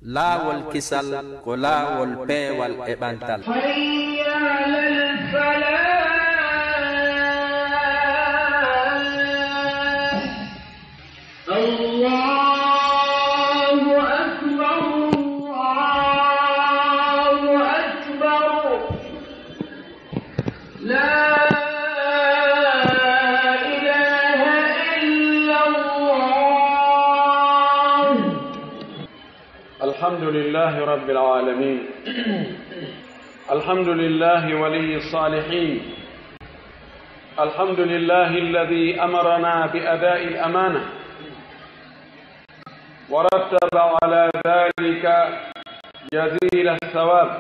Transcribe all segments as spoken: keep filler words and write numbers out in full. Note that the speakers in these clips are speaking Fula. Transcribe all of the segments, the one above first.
Laawol kisal ko laawol peewal e ɓantal. حي على الفلاح. الله أكبر، الله أكبر. لا إله إلا الله. الحمد لله رب العالمين. الحمد لله ولي الصالحين. الحمد لله الذي أمرنا بأداء الأمانة ورتب على ذلك جزيل الثواب،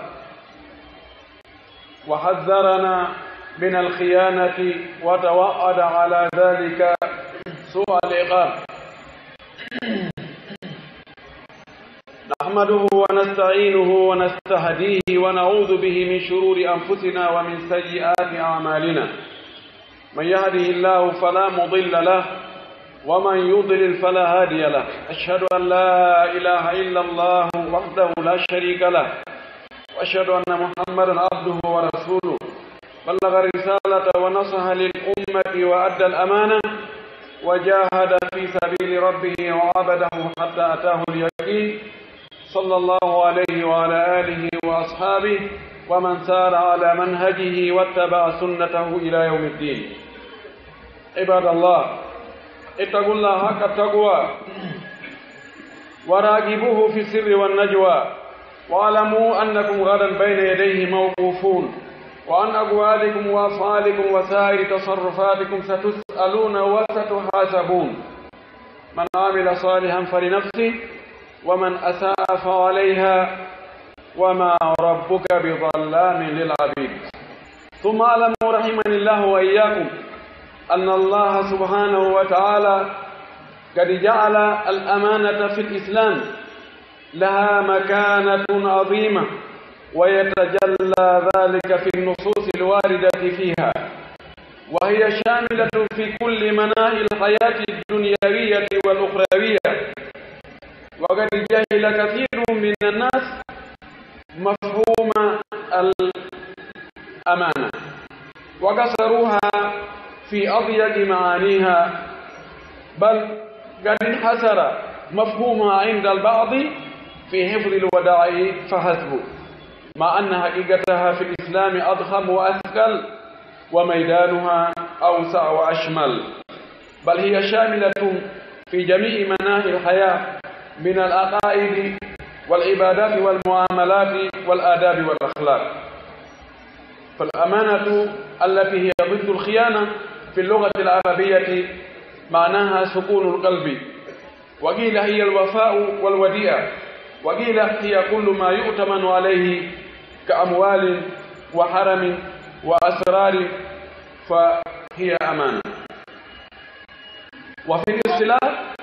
وحذرنا من الخيانة وتوعد على ذلك سوء العقاب. نحمده ونستعينه ونستهديه ونعوذ به من شرور أنفسنا ومن سيئات أعمالنا. من يهده الله فلا مضل له، ومن يضلل فلا هادي له. أشهد أن لا إله إلا الله وحده لا شريك له، وأشهد أن محمدا عبده ورسوله. بلغ الرسالة ونصح للأمة وأدى الأمانة وجاهد في سبيل ربه وعبده حتى أتاه اليقين، صلى الله عليه وعلى آله وأصحابه ومن سار على منهجه واتبع سنته إلى يوم الدين. عباد الله، اتقوا الله حق التقوى وراقبوه في السر والنجوى، واعلموا أنكم غدا بين يديه موقوفون، وعن أقوالكم وأفعالكم وسائر تصرفاتكم ستسألون وستحاسبون. من عمل صالحا فلنفسه، ومن أساء فعليها، وما ربك بظلام للعبيد. ثم اعلموا رحمني الله وإياكم أن الله سبحانه وتعالى قد جعل الأمانة في الإسلام لها مكانة عظيمة، ويتجلى ذلك في النصوص الواردة فيها، وهي شاملة في كل مناحي الحياة الدنيوية والأخروية. وقد جهل كثير من الناس مفهوم الأمانة، وقصروها في أضيق معانيها، بل قد انحصر مفهومها عند البعض في حفظ الودائع فحسب، مع أن حقيقتها في الإسلام أضخم وأثقل، وميدانها أوسع وأشمل، بل هي شاملة في جميع مناحي الحياة من العقائد والعبادات والمعاملات والآداب والأخلاق. فالأمانة التي هي ضد الخيانة في اللغة العربية معناها سكون القلب، وقيل هي الوفاء والوديعة، وقيل هي كل ما يؤتمن عليه كأموال وحرم وأسرار، فهي أمانة. وفي الاصطلاح،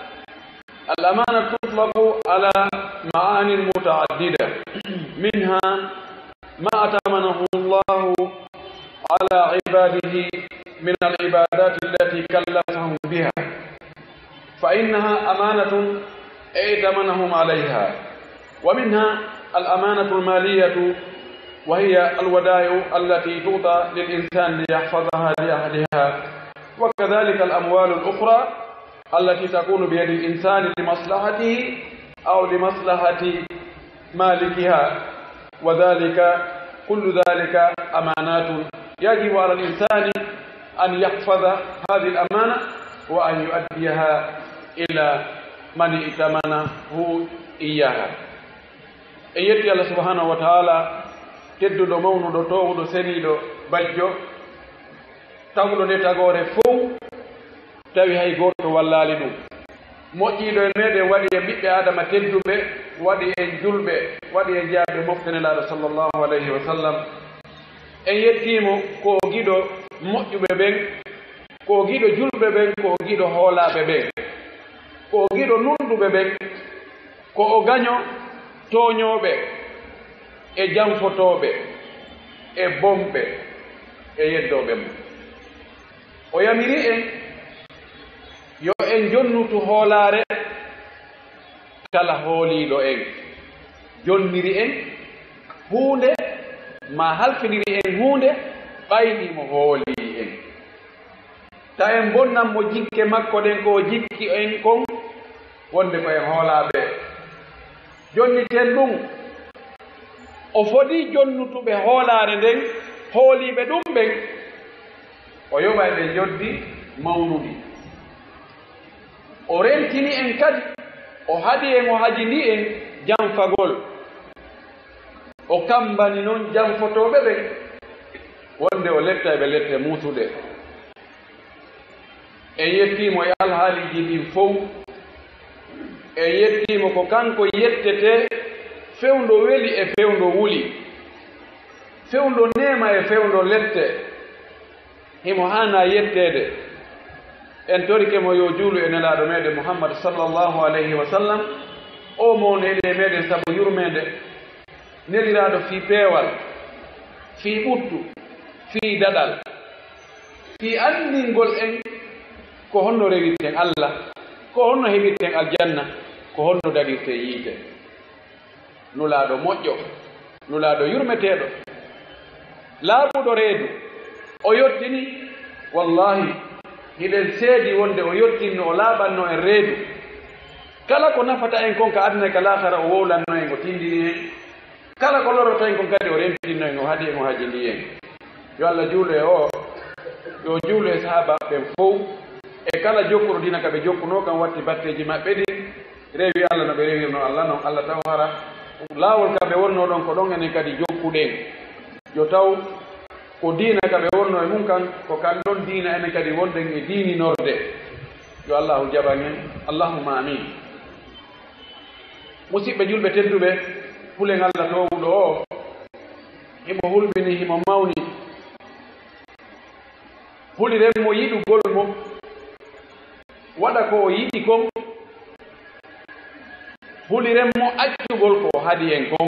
الأمانة تطلق على معان متعددة، منها ما أتمنه الله على عباده من العبادات التي كلفهم بها، فإنها أمانة ائتمنهم عليها. ومنها الأمانة المالية، وهي الودائع التي تعطى للإنسان ليحفظها لأهلها، وكذلك الأموال الأخرى التي تكون بيد الإنسان لمصلحته أو لمصلحة مالكها، وذلك، كل ذلك أمانات يجب على الإنسان أن يحفظ هذه الأمانة وأن يؤديها إلى من ائتمنه إياها. En yetti Allah subhanahu wa ta'ala, tedduɗo, mawnuɗo, toowuɗo, seniiɗo, bajjo, tagɗo nde tagoore fow, tawi hay gooto wallaali ɗum. Moƴƴiiɗo e meeɗen, waɗi en ɓiɓɓe Aadama tedduɓe, waɗi en julɓe, waɗi en jeyaaɓe mofte Nelaaɗo sallallahu alayhi wa sallam. En yettii mo ko o giɗo moƴƴuɓe ɓen, ko o giɗo julɓe ɓen, ko o giɗo hoolaaɓe ɓen, ko o giɗo nunɗuɓe ɓen, ko o gaño tooñooɓe e janfotooɓe e bonɓe e yeddooɓe mo. O yamiri en yo en jonnutu hoolaare kala hooliiɗo en. jonniri en huunde, maa halfiniri en huunde, ɓay himo hoolii en. Ta en bonnan mo jikke makko ɗen ko o jikki en kon, wonde ko en hoolaaɓe. Jonniten ɗum. O fodii jonnutuɓe hoolaare nden, hooliiɓe ɗum ɓen, o yoɓa e ɓe njoddi mawnundi. O rentini en kadi, o haɗi en, o hajindi en janfagol. O kammbani non janfotooɓe ɓen, wonde o letta e ɓe lette muusuɗe. En yettii mo e alhaaliiji ɗin fow. En yettii mo ko kanko yettetee fewndo weli e fewndo wuli, fewndo neema e fewndo lette. Himo haanaa yetteede. En torike mo yo juulu e Nelaaɗo meɗen Muhammad sallallahu alayhi wa sallam, o mo neɗi e meɗen sabu yurmeende, neliraaɗo fii peewal, fii ɓuttu, fii daɗal, fii anndingol en ko honno rewirten Alla, ko honno heɓirten aljanna, ko honno daɗirten yiite. Nulaaɗo moƴƴo, nulaaɗo yurmeteeɗo, laaɓuɗo reedu, o yottini. Wallaahi, hiɗen seedi wonde o yottinno, o laaɓanno en reedu. Kala ko nafata en kon ka aduna e ka laakara, o wowlanno en, o tindini en. Kala ko lorrata en kon kadi, o rentinno en, o haɗi en, o hajindi en. Yo Alla juulu e o, yo juulu e sahaabaaɓe ɓen fow, e kala jokkuɗo diina ka ɓe jokkunoo kan, watti batteeji maɓɓe ɗin, rewi Alla no ɓe rewirnoo Alla non. Alla taw hara laawol ka ɓe wonnoo ɗon, ko ɗon enen kadi jokkuɗen. Yo taw ko diina ka ɓe wonnoo e mun kan, ko kan ɗon diina enen kadi wonɗen e diininorde. Yo Allaahu jaɓan en. Allahumma amin. Musiɓɓe julɓe tedduɓe, hulen Alla toowuɗo o, himo hulɓini, himo mawni. Huliren mo yiɗugol mo, waɗa ko o yiɗi kon. Huliren mo accugol ko o haɗi en kon.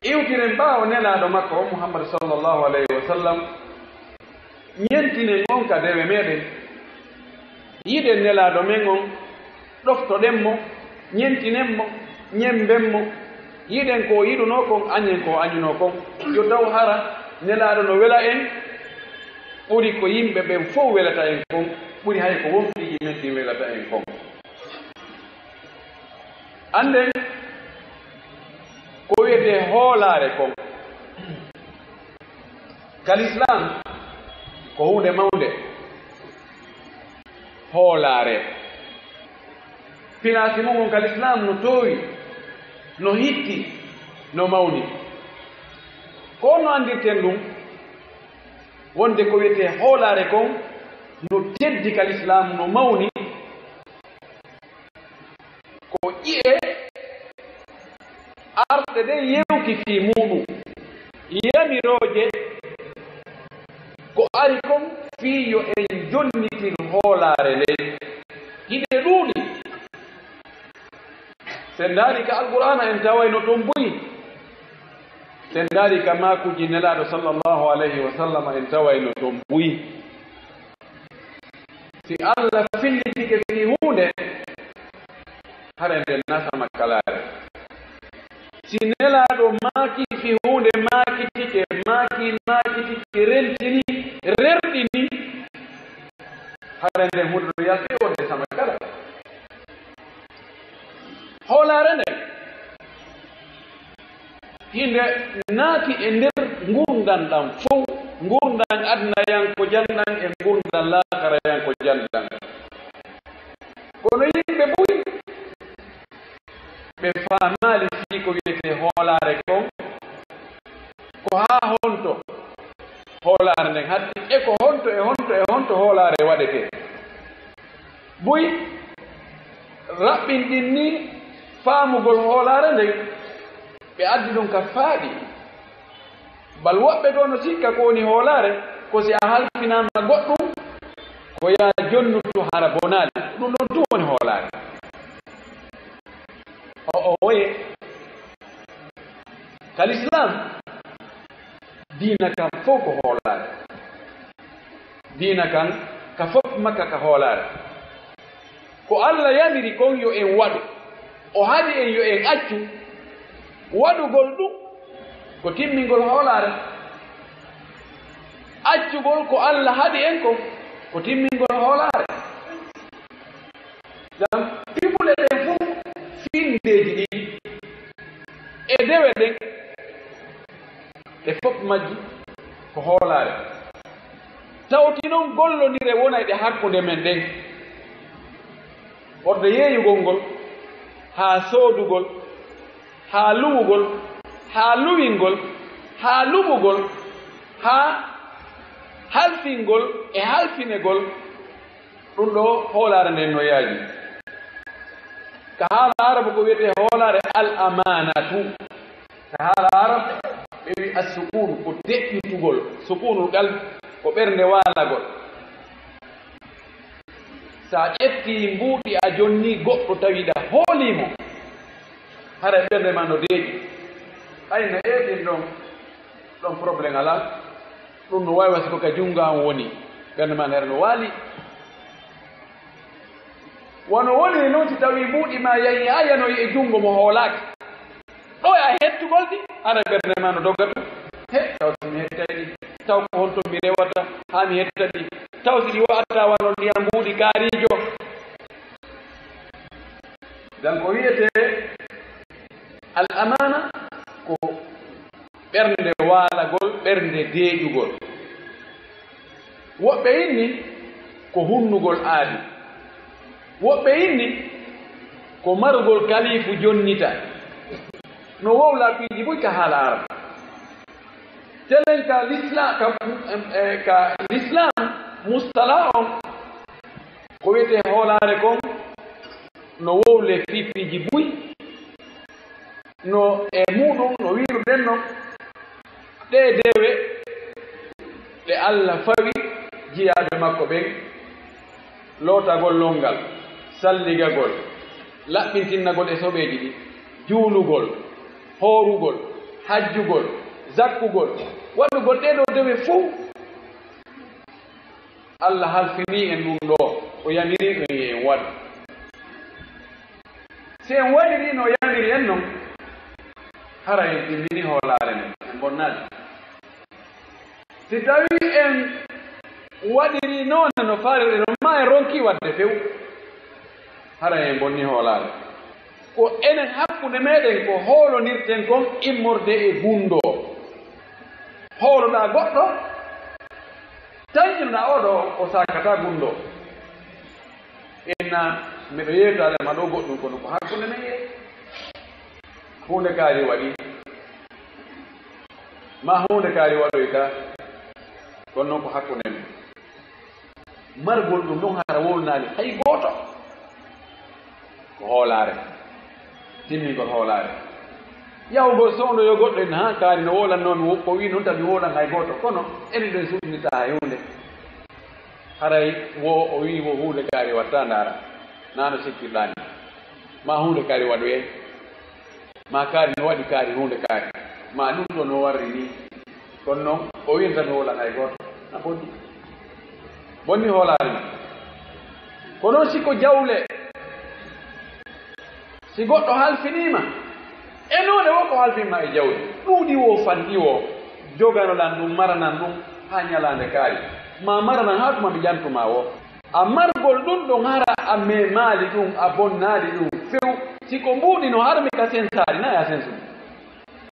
Iwtiren ɓaawo Nelaaɗo makko o Muhammad sallallahu alayhi wa sallam. Ñentinen on ka dewe meɗen. Yiɗen Nelaaɗo men on, ɗoftoɗen mo, ñentinen mo, ñemben mo. Yiɗen ko o yiɗunoo kon, añen ko o añunoo kon. Yo taw hara Nelaaɗo no wela en ɓuri ko yimɓe ɓen fow welata en kon, ɓuri hay ko won piiji men ɗin welata en kon. Annden ko wiyetee hoolaare kon. Ka Lislaam ko huunde mawnde, hoolaare. Pinaasi mun on ka Lislaam no toowi, no hitti, no mawni. Ko honno anndirten ɗum? Wonde ko wiyetee hoolaare kon no teddi ka Lislaam, no mawni, ko ƴi'e arɗe ɗen yewti fii muuɗum, yamirooje ko ari kon fii yo en jonnitir hoolaare nden. Hiɗe ɗuuɗi. Si en ndaari ka Alqur'aana, en tawayno ton buy. Si en ndaari ka maakuuji Nelaaɗo sallallahu alayhi wa sallam, en tawayno ton buy. Si Alla fillitike fii huunde, hara nden na samakalaare. Si Nelaaɗo maaki fii huunde, maakitike, maaki, maakitike, rentini, rerɗini, hara nden huunde no yalti wonde samakalaare. Hoolaare nden hinde naati e nder ngurndan ɗan fow, ngurndan adnayankojan ɗan e ngurndan laakarayankojan ɗan. Kono yimɓe buy ɓe faamaali fii ko wiyetee hoolaare kon, ko haa honto hoolaare nden hatti, e ko honto e honto e honto hoolaare waɗetee. Buy raɓɓinɗinni faamugol hoolaare nden, ɓe addi ɗum ka faaɗi. Bal woɓɓe goo no sikka ko woni hoolaare, ko si a halfinaama goɗɗum, ko yaa jonnutu hara bonaali. Ɗum ɗon tun woni hoolaare. O, o, oye. Ka Lislaam, diina kan fow ko hoolaare. Diina kan ka fof makka ka hoolaare. Ko Alla yamiri kon yo en waɗu, o haɗi en yo en accu, Waɗugol ɗum ko timmingol hoolaare. Accugol ko Alla haɗi en ko, ko timmingol hoolaare. Ngam timmule ɗen fof, finndeeji ɗin e dewe ɗen, ɗe fof majji ko hoolaare. Tawti noon gollondire wonay ɗe hakkunde men ɗen. Wonde yeeyugol ngol, haa soodugol, haa luwugol, haa luwingol, haa luɓugol, haa halfingol e halfinegol, ɗum ɗo hoolaare nden no yaaji. Ka haala Arabu ko wiyetee hoolaare al amaanatu. Ka haala Arabu ɓe wi as-sukuun ko deƴƴitugol, sukuunul qalb ko ɓernde waalagol. So a ƴettii mbuuɗi a jonnii goɗɗo tawi ɗa hoolii mo, haray ɓernde ma no deeƴi. Ay no eeɗin ɗon, ɗon problème alaa. Ɗum no waawi wasi ko ka junngo an woni, ɓernde ma nere no waali. Wano woniri noon si tawii mbuuɗi ma yahii haa yanoyi e junngo mo hoolaaki. Ɗo e a hettugol ɗi, hara ɓernde ma no dogga tun. He, taw si mi hettay ɗi, taw ko honto mi rewata haa mi hetta ɗi, taw si ɗi wa'ata wano ndiyam mbuuɗi kaariijo. Dan ko wiyetee al amaana ko ɓernde waalagol, ɓernde deeƴugol. Woɓɓe inni ko hunnugol aadi. Woɓɓe inni ko marugol kalifu jonnita. No wowla piiji buy ka haala Arab. Telen ka l'islam, ka, em, eh, ka l'islam, mustala on, ko wiyetee hoolaare kon, no wowle fii piiji buy, no e muɗum, no wiiruɗen non, ɗee dewe ɗe Alla fawi jiyaaɓe makko ɓen, lootagol lonngal, salligagol, laɓɓintinnagol e soɓeeji ɗin, juulugol, hoorugol, hajjugol, zakkugol, waɗugol ɗee ɗoo dewe fow. Alla halfinii en ɗum ɗoo, o yamirii en yo en waɗu. Si en waɗirii no o yamiri en non, hara en timmini hoolaare nden, en bonnaali. Si tawii en waɗirii noone no faalirɗen non, maa en ronkii waɗde few, hara en bonnii hoolaare. Ko enen hakkunde meɗen ko hoolondirten kon immorde e gunndoo. Hooloɗaa goɗɗo, tañinoɗaa oo ɗoo o saakataa gunndoo. Inna, miɗo yeetaade ma ɗoo goɗɗum, kono ko hakkunde men yee. Huunde kaari waɗi, maa huunde kaari waɗoy ka, kono noon ko hakkunde men. Margol ɗum ɗon hara wowlanaali hay gooto. Ko hoolaare, timmingol hoolaare. Yahugol sowndoyoo goɗɗo en, haa kaari no wowlannoo mi, wo-, o wii noon tan mi wowlan hay gooto. Kono enen ɗen suuɗinitaa hay huunde. Haray wo o wii wo huunde kaari watta ndaara. Naa no sikkirɗaa ni. Maa huunde kaari waɗoyee. Maa kaari no waɗi kaari huunde kaari. Maa ɗum ɗo no warri ni. Kono noon, o wi'ata mi wowlan hay gooto. Na bonni. Bonni hoolaare ma. Ko noon si ko jawle, si goɗɗo halfinii ma, e noone wo ko halfin ma e jawle, ɗuuɗi wo, fanɗi wo, joganoɗan ɗum, maranan ɗum haa ñalaande kaari. Maa maranan haa tuma mi ƴantu ma wo. A margol ɗum ɗon hara a memaali ɗum, a bonnaali ɗum few. Si ko mbuuɗi no harmi ka sensaari, na ya sensu.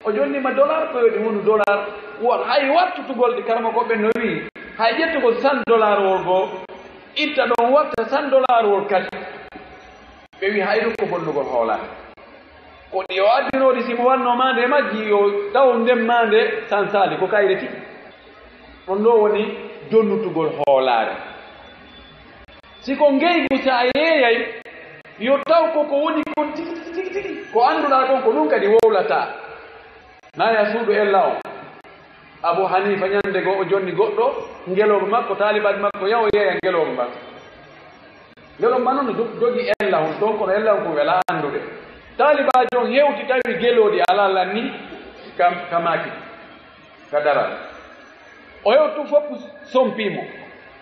O jonni ma dollar, ko yo ɗi wonu dollar. Wa-, hay wattutugol ɗi, karamokooɓe no wi'i, hay ƴettugol cent dollar wol goo, itta ɗon watta cent dollar wol kadi. Ɓe wi'i hay ɗum ko bonnugol hoolaare. Ko ɗi o addinooɗi, si mo wannoo maande e majji, yo taw nden maande sansaali, ko kayre tigi. Ɗum ɗoo woni donnutugol hoolaare. Si ko ngeygu, si a yeeyay, yo taw ko ko woni kon tigi, tigi, tigi, tigi, ko annduɗaa kon, ko ɗum kadi wowlataa. Naa ya suudu ella on. Abu Hanifa ñande goo o jonni goɗɗo, ngelooba makko, taalibaajo makko, yaha o yeeya ngelooba makko. Ngelooba noon no jog-, jogii ella hun toon, kono ella hun ko welaa anndude. Taalibaajo on hewti, tawi gelooɗi alaa lanni ka, ka maaki, ka daral. O hewti tun, fof sompii mo.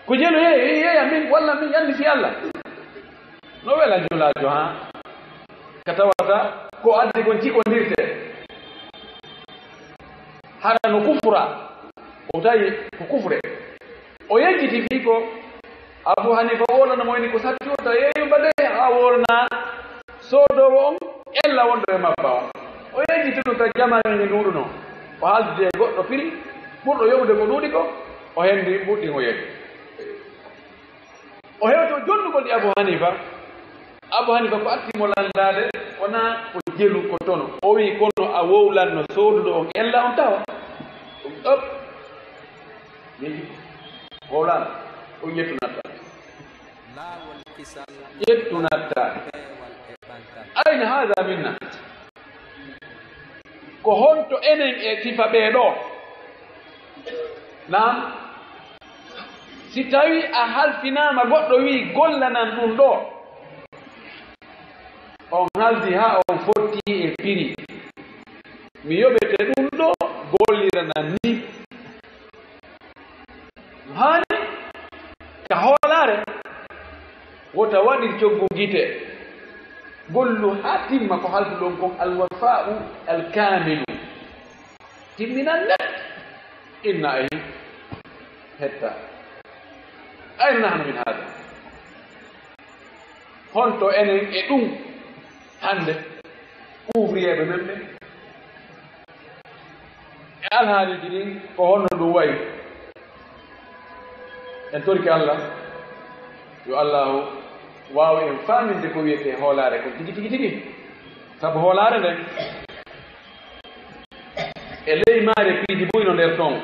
Ko jelu, yeeya, yeeya min, walla min anndi fii Alla. No wela julaajo, haa ka tawata ko addi kon cikondirtee. Hara no kufra. O tawi ko kufre. O yejjiti fii ko Abu Hanifa wolana mo, woni ko satti o tawi eeyo mbaɗe haa wolana soodoowo on ella wonɗo e mabba on. O yejjiti ɗum ka jamaanu ndu nduɗuno. O haaldi e goɗɗo piri ɓurɗo yoɓude ko ɗuuɗi ko, o hendi ɓurɗi mo yeeso. O hewto jonnugol ɗi Abu Hanifa. Abu Hanifa ko atti mo lanndaade, wonaa ko jelu, ko tono. O wi'i, "Kono a wowlanno sooduɗo on ella on tawa." Ɗum ɗop. Yehi. Wowlan. O ƴettu natta. Laawol kisal, ƴettu natta. Peewal e ɓantal. Ayna haada minna? Ko honto enen e sifa ɓee ɗoo? Naam, si tawi a halfinaama, goɗɗo wi'i gollanan ɗum ɗoo, on haldi haa on fotti e piri, mi yoɓete ɗum ɗoo, golliranan ni. Haani ka hoolaare, wota waɗir coggu gite. Gollu haa timma ko halduɗon kon, alwafa'u alkaamilu. Timminan net. Inna ay hetta. Ayna nahnu min hada? Honto enen e ɗum hannde, ouvrier ɓe men ɓe? E alhaaliiji ɗin, ko honno ɗum wayi? En torike Allah, yo Allahu waaw en faaminde ko wiyetee hoolaare kon tigi, tigi, tigi. Sabu hoolaare nden, e ley maare piiji buy no nder ton.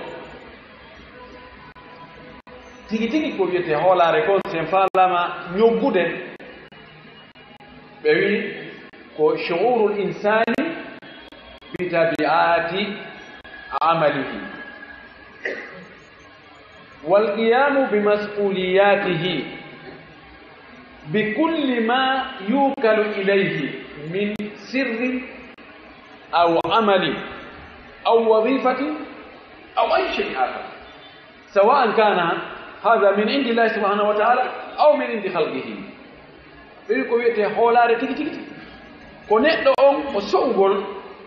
Tigi, tigi ko wiyetee hoolaare kon, sen faalaama ñoggude, ɓe wi ko shu'urul insani bi tabi'ati amalihi wal qiyamu bi mas'uliyatihi bi kulli ma yukalu ilayhi min sirrin aw amalin aw wazifatin aw ay shay'in akhar. سواء كان هذا من عند الله سبحانه وتعالى أو من عند خلقه. Ɓe wi ko wiyetee hoolaare tigi, tigi, tigi. Ko neɗɗo on o so'ugol,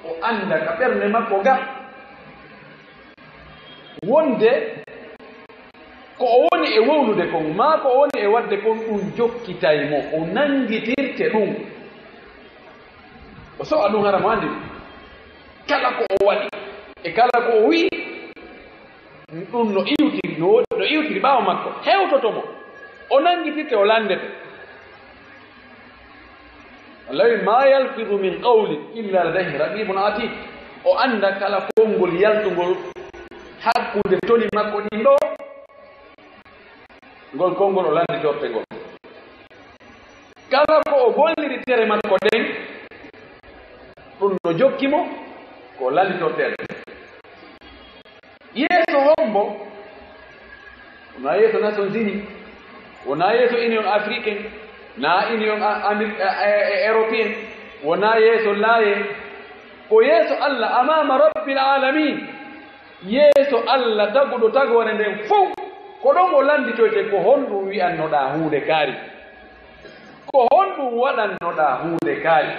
o annda ka ɓernde makko ga, wonde ko o woni e wowlude kon, maa ko o woni e waɗde kon, ɗum jokkitay mo, o nanngitirte ɗum. O so'a ɗum, hara mo anndi ɗum. Kala ko o waɗi, e kala ko o wi'i, ɗum no iwtiri, no woodi, no iwtiri ɓaawo makko, hewtoto mo, o nanngitirte, o lanndete. Wallahi, ma yalfidu min qawlin illa ladayhi raqibun atid. O annda kala konngol yaltungol hakkunde toli makko ɗin ɗoo, ngol konngol o lannditorte ngol. Kala ko o golliri tere makko ɗen, ɗum no jokki mo, ko lannditorteede. Yeeso hombo? Wonaa yeeso Nations Unies, wonaa yeeso Union Africaine, naa Union A-, Amir-, e, e, e, Européenne, wonaa yeeso laaye, ko yeeso Allah, amama Rabbil Alamin, yeeso Allah taguɗo tagoore nden fow. Ko ɗon o lannditoyte, ko honɗum wi'annoɗaa huunde kaari? Ko honɗum waɗannoɗaa huunde kaari?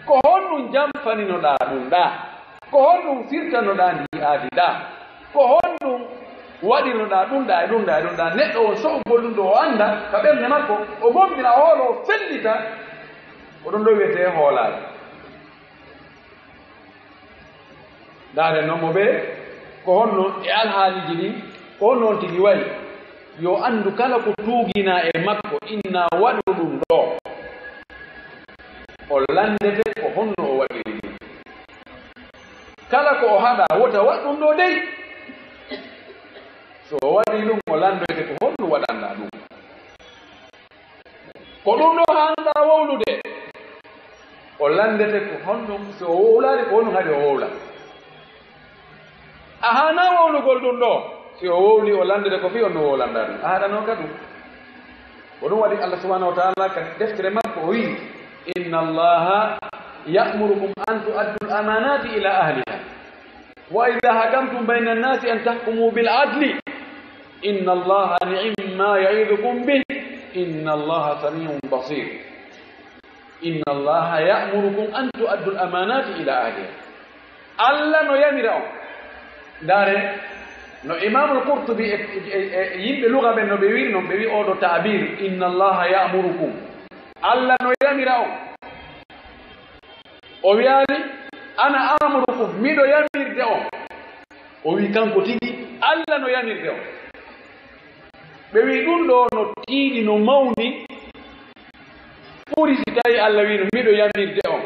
Ko honɗum jamfaninoɗaa ɗum ɗaa? Ko honɗum firtanoɗaa ndi aadi ɗaa? Ko honɗum waɗirnoɗaa ɗum ɗaa e ɗum ɗaa e ɗum ɗaa? Neɗɗo on so'ugol ɗum ɗo o annda ka ɓernde makko, o gomɗina, o hoolo, o fellita, ko ɗum ɗo wiyetee hoolaare. Ndaaren non mo ɓe, ko honno e alhaaliiji ɗin, ko honno on tigi wayi? Yo anndu kala ko tuuginaa e makko, inna waɗu ɗum ɗo. O lanndete ko honno o waɗiri ɗum. Kala ko o haɗaa, wota waɗ ɗum ɗo dey. So o waɗii ɗum, o lanndoyte ko honno waɗanɗaa ɗum. Ko ɗum ɗo haanɗaa wowlude. O lanndete ko honɗum, so o wowlaali ko honɗum haɗi o wowla. A haanaa wowlugol ɗum ɗo. Si o wowlii, o lanndete ko fii honno wowlanɗaa ɗum. A haɗanoo ka ɗum. Ko ɗum waɗi Allah subhanahu wa ta'ala ka deftere makko o wi'i, "Inna Allaha ya'murukum an tu'addu al-amanati ila ahliha." وإذا حكمتم بين الناس أن تحكموا بالعدل إن الله نعم ما يعظكم به إن الله سميع بصير. إن الله يأمركم أن تؤدوا الأمانات إلى أهلها. Allah no yamira on, Ndaare, no Imaamul Qurtubi e, e, e, e yimɓe luga ɓen no ɓe wi'i non, ɓe wi'i oo ɗoo ta'bir, "Inna Allaha ya'murukum." Alla no yamira on. O wi'aali, "Ana amurukum, miɗo yamirde on." O wi'i kanko tigi, Alla no yamirde on. Ɓe wi'i ɗun ɗoo no tiiɗi, no mawni, ɓuri si tawi Alla wi'i no miɗo yamirde on.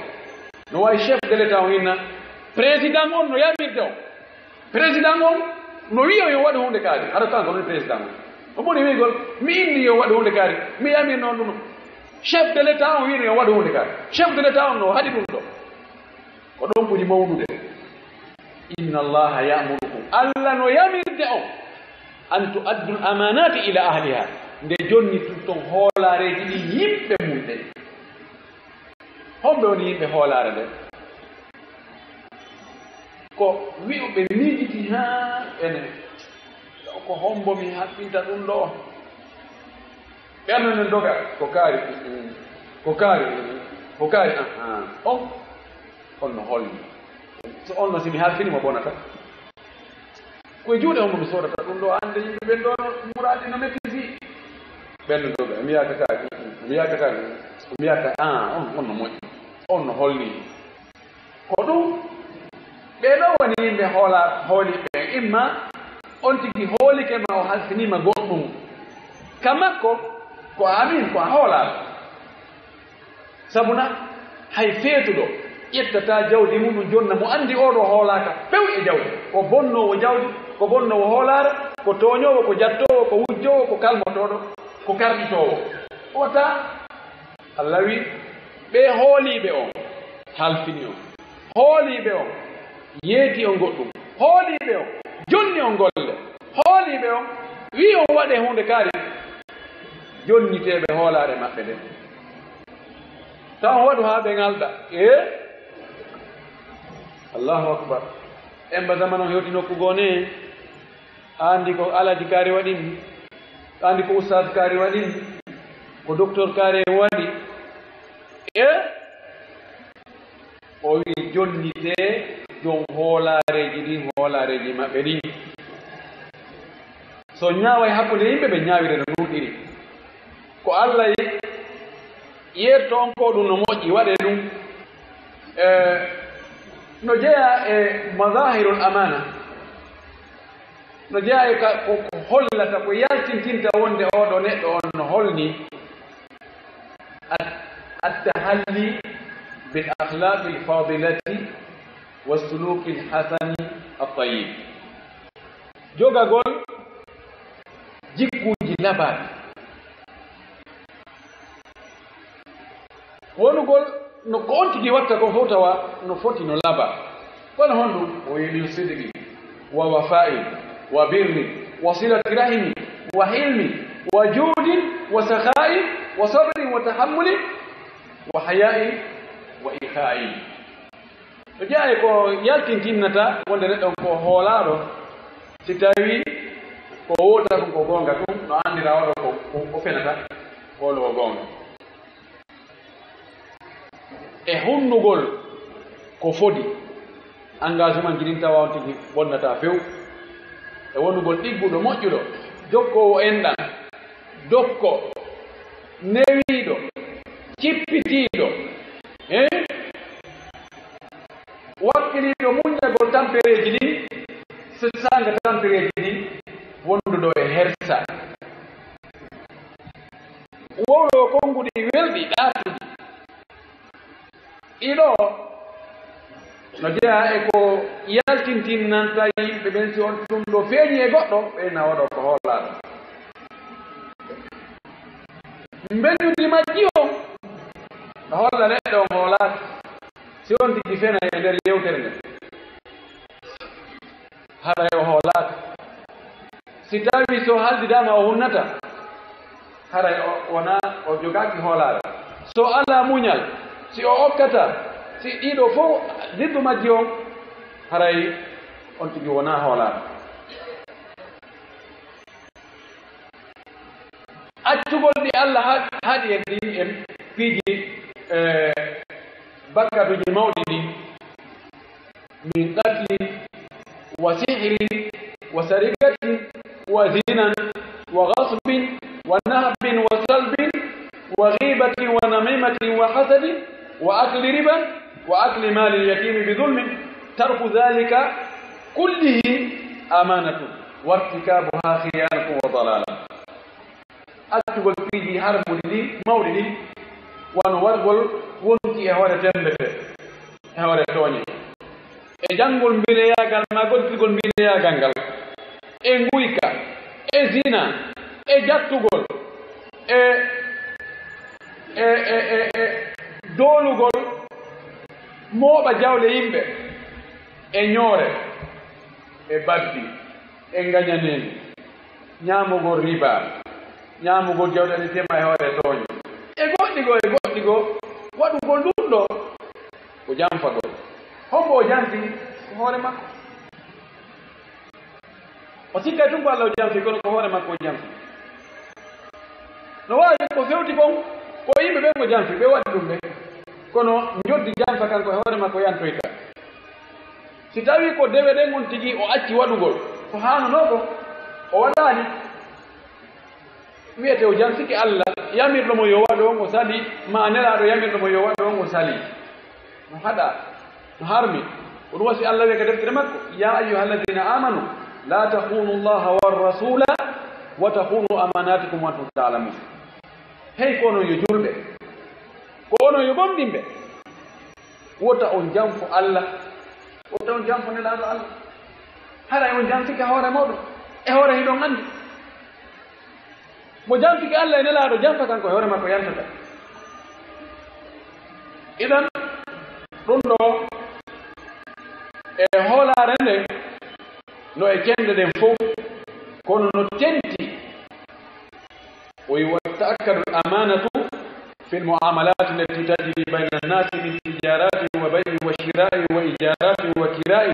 No wa'i chef de l'État on hinna, président on no yamirde on. Président on no wi'i on yo waɗu huunde kaari, hara kanko non président on. O ɓuri wi'ugol, mi inni yo waɗu huunde kaari, mi yamirno on ɗun. Chef de l'État on wi'i no yo waɗu huunde kaari. Chef de l'État on no haɗi ɗun ɗoo. Ko ɗon ɓuri mawnude. Inna Allaha ya'murukum. Alla no yamirde on an tu'addul amanati ila ahliha. Nde jonnitirton hoolaareeji ɗin yimɓe mun ɓen. Homɓe woni yimɓe hoolaare nden? Ko wi'uɓe miijiti haa ene. Ɗo ko hombo mi haɓɓinta ɗun ɗoo? Ɓernde nden doga, ko kaari, ko kaari, ko kaari, ahan. On, on no holli. So on no, si mi halfini mo bonata. Ko e juuɗe hombo mi soodata ɗun ɗoo, hannde yimɓe ɓen ɗoo no muraadi no mettisi. Ɓernde doga, mi yaaka kaari, mi yaaka kaari, mi yaaka, ah, on, on no moƴƴi. On no holli. Ko ɗun, ɓee ɗoo woni yimɓe hoola-, hooliiɓe ɓen. Imma on tigi hoolike ma o halfinii ma goɗɗun. Ka makko, ko amin, ko a hoolaaɗo. Sabuna, hay feetuɗo ƴettataa jawdi mun ɗun jonna mo anndi oo ɗoo hoolaaka few e jawdi. Ko bonnoowo jawdi, ko bonnoowo hoolaare, ko tooñoowo, ko jattoowo, ko wujjoowo, ko kalmotooɗo, ko karɗitoowo. Wota Alla wi'i, ɓee hooliiɓe on halfini on, hooliiɓe on yeeti on goɗɗun, hooliiɓe on jonni on golle, hooliiɓe on wi'i on waɗee huunde kaari, jonnitee ɓe hoolaare maɓɓe nden. Taw on waɗu haa ɓe ŋalɗa. Ee? Allahu akbar. Emba zaman on hewti nokku goo ne. A anndi ko Alhaji kaari waɗi mi? A anndi ko Ustaas kaari waɗi mi? Ko Doktor kaari en waɗi? E o wi'i, jonnitee jon hoolaareeji ɗin, hoolaareeji maɓɓe ɗin. So ñaaway hakkunde yimɓe ɓe, ñaawire no ɗun ɗiri. Ko Alla yi-, yeetto on ko ɗun no moƴƴi, waɗee ɗun. E, no jeyaa e mazahirul amana, no jeyaa e ka, ko, ko hollata, ko yaltintinta wonde oo ɗoo neɗɗo on no holni at-, at-tahalli bil akhlaqil fadilati was sulukil hasani at-tayyib. Jogagol jikkuuji labaaɗi. Wonugol no ko on tigi watta kon fow tawa no foti, no laba. Kono honɗum? O wi'i, min sidqi wa wafa'i wa birri wa silati rahimi wa hilmi wa juudin wa sakha'i wa sabrin wa tahammuli wa haya'i wa ikha'i. No jeyaa e ko yaltintinnata wonde neɗɗo on ko hoolaaɗo, si tawii ko woota kon ko goonga, ɗum no anndira oɗo ko, ko o fenata, oɗo o goonga. E hunnugol ko fodi, engagement ji ɗin tawa on tigi bonnataa few. E wonugol ɗigguɗo, moƴƴuɗo, jokkoowo enɗan, dokko, newiiɗo, cippitiiɗo, eh? Wakkiliiɗo muññagol tampereeji ɗin, sessaanga tampereeji ɗin, wonduɗo e hersa. Wowlo konnguɗi welɗi, ɗaatuɗi. Ɗiɗo, no jeyaa e ko yaltintinnanta yimɓe ɓen, si on ɗum ɗo feeñi e goɗɗo, ɓeyna oɗo ko hoolaaɗo. Mbeñuɗi majji on, no holla neɗɗo on hoolaaka. Si on tigi fena e nder yewtere nden, haray o hoolaaka. Si tawi so haldidaama o hunnata, haray o wona, o jogaaki hoolaare. So alaa muñal, si o okkata, si ɗiɗo fow diddu majji on, haray on tigi wona hoolaare. Accugol ɗi Alla ha-, haɗi en ɗin, en piiji, eh, bakkatuuji mawɗi ɗin, min qatli وسحر وسرقة وزنا وغصب ونهب وسلب وغيبة ونميمة وحسد وأكل ربا وأكل مال اليتيم بظلم، ترك ذلك كله أمانة، وارتكابها خيانة وضلالة. Accugol piiji harmuɗi ɗi, mawɗi ɗi, wano wargol wonki e hoore temmbete, e hoore tooñe, e janngol mbineyaagal maa godditgol mbineyaagal ngal, e nguyka, e zina, e jattugol, e, e, e, e, e doolugol, mooɓa jawle yimɓe, e ñoore, e babbi, e ngañaneeli, ñaamugol riba, ñaamugol jawɗe ɗe tema e hoore tooñe, e goɗɗi goo, e goɗɗi goo, waɗugol ɗum ɗoo ko janfagol. Hombo o janfi? Ko hoore makko. O sikkay tun ko Allah o janfi, kono ko hoore makko o janfi. No waawi ko fewti kon, ko yimɓe ɓen o janfi, ɓe waɗi ɗum ɓe. Kono njoddi janfa kanko e hoore makko yantoyta. Si tawii ko dewe ɗen on tigi o acci waɗugol, ko haanunoo kon, o waɗaali. Wiyete o jansike Allah, yamirɗo mo yo waɗu on o sali, maa Nelaaɗo yamirɗo mo yo waɗu on o sali. No haɗa, no harmi. Ko ɗum wasi Allah wiya ka deftere makko, "يا أيها الذين آمنوا لا تخونوا الله والرسول وتخونوا أماناتكم وأنتم تعلمون." Hey, ko onon yo julɓe, ko onon yo gomɗinɓe, wota on janfu Allah, wota on janfu Nelaaɗo Allah. Haray on jansike hoore mooɗon, e hoore hiɗon anndi. Mo janfike Allah e Nelaaɗo, janfa kanko e hoore makko yantata. Idan, ɗum ɗoo e hoolaare nden, no e cende ɗen fow, kono no tenti, o yi وتتأكد الأمانة في المعاملات التي تجري بين الناس من تجارات وبيع وشراء وإيجارات وكراء،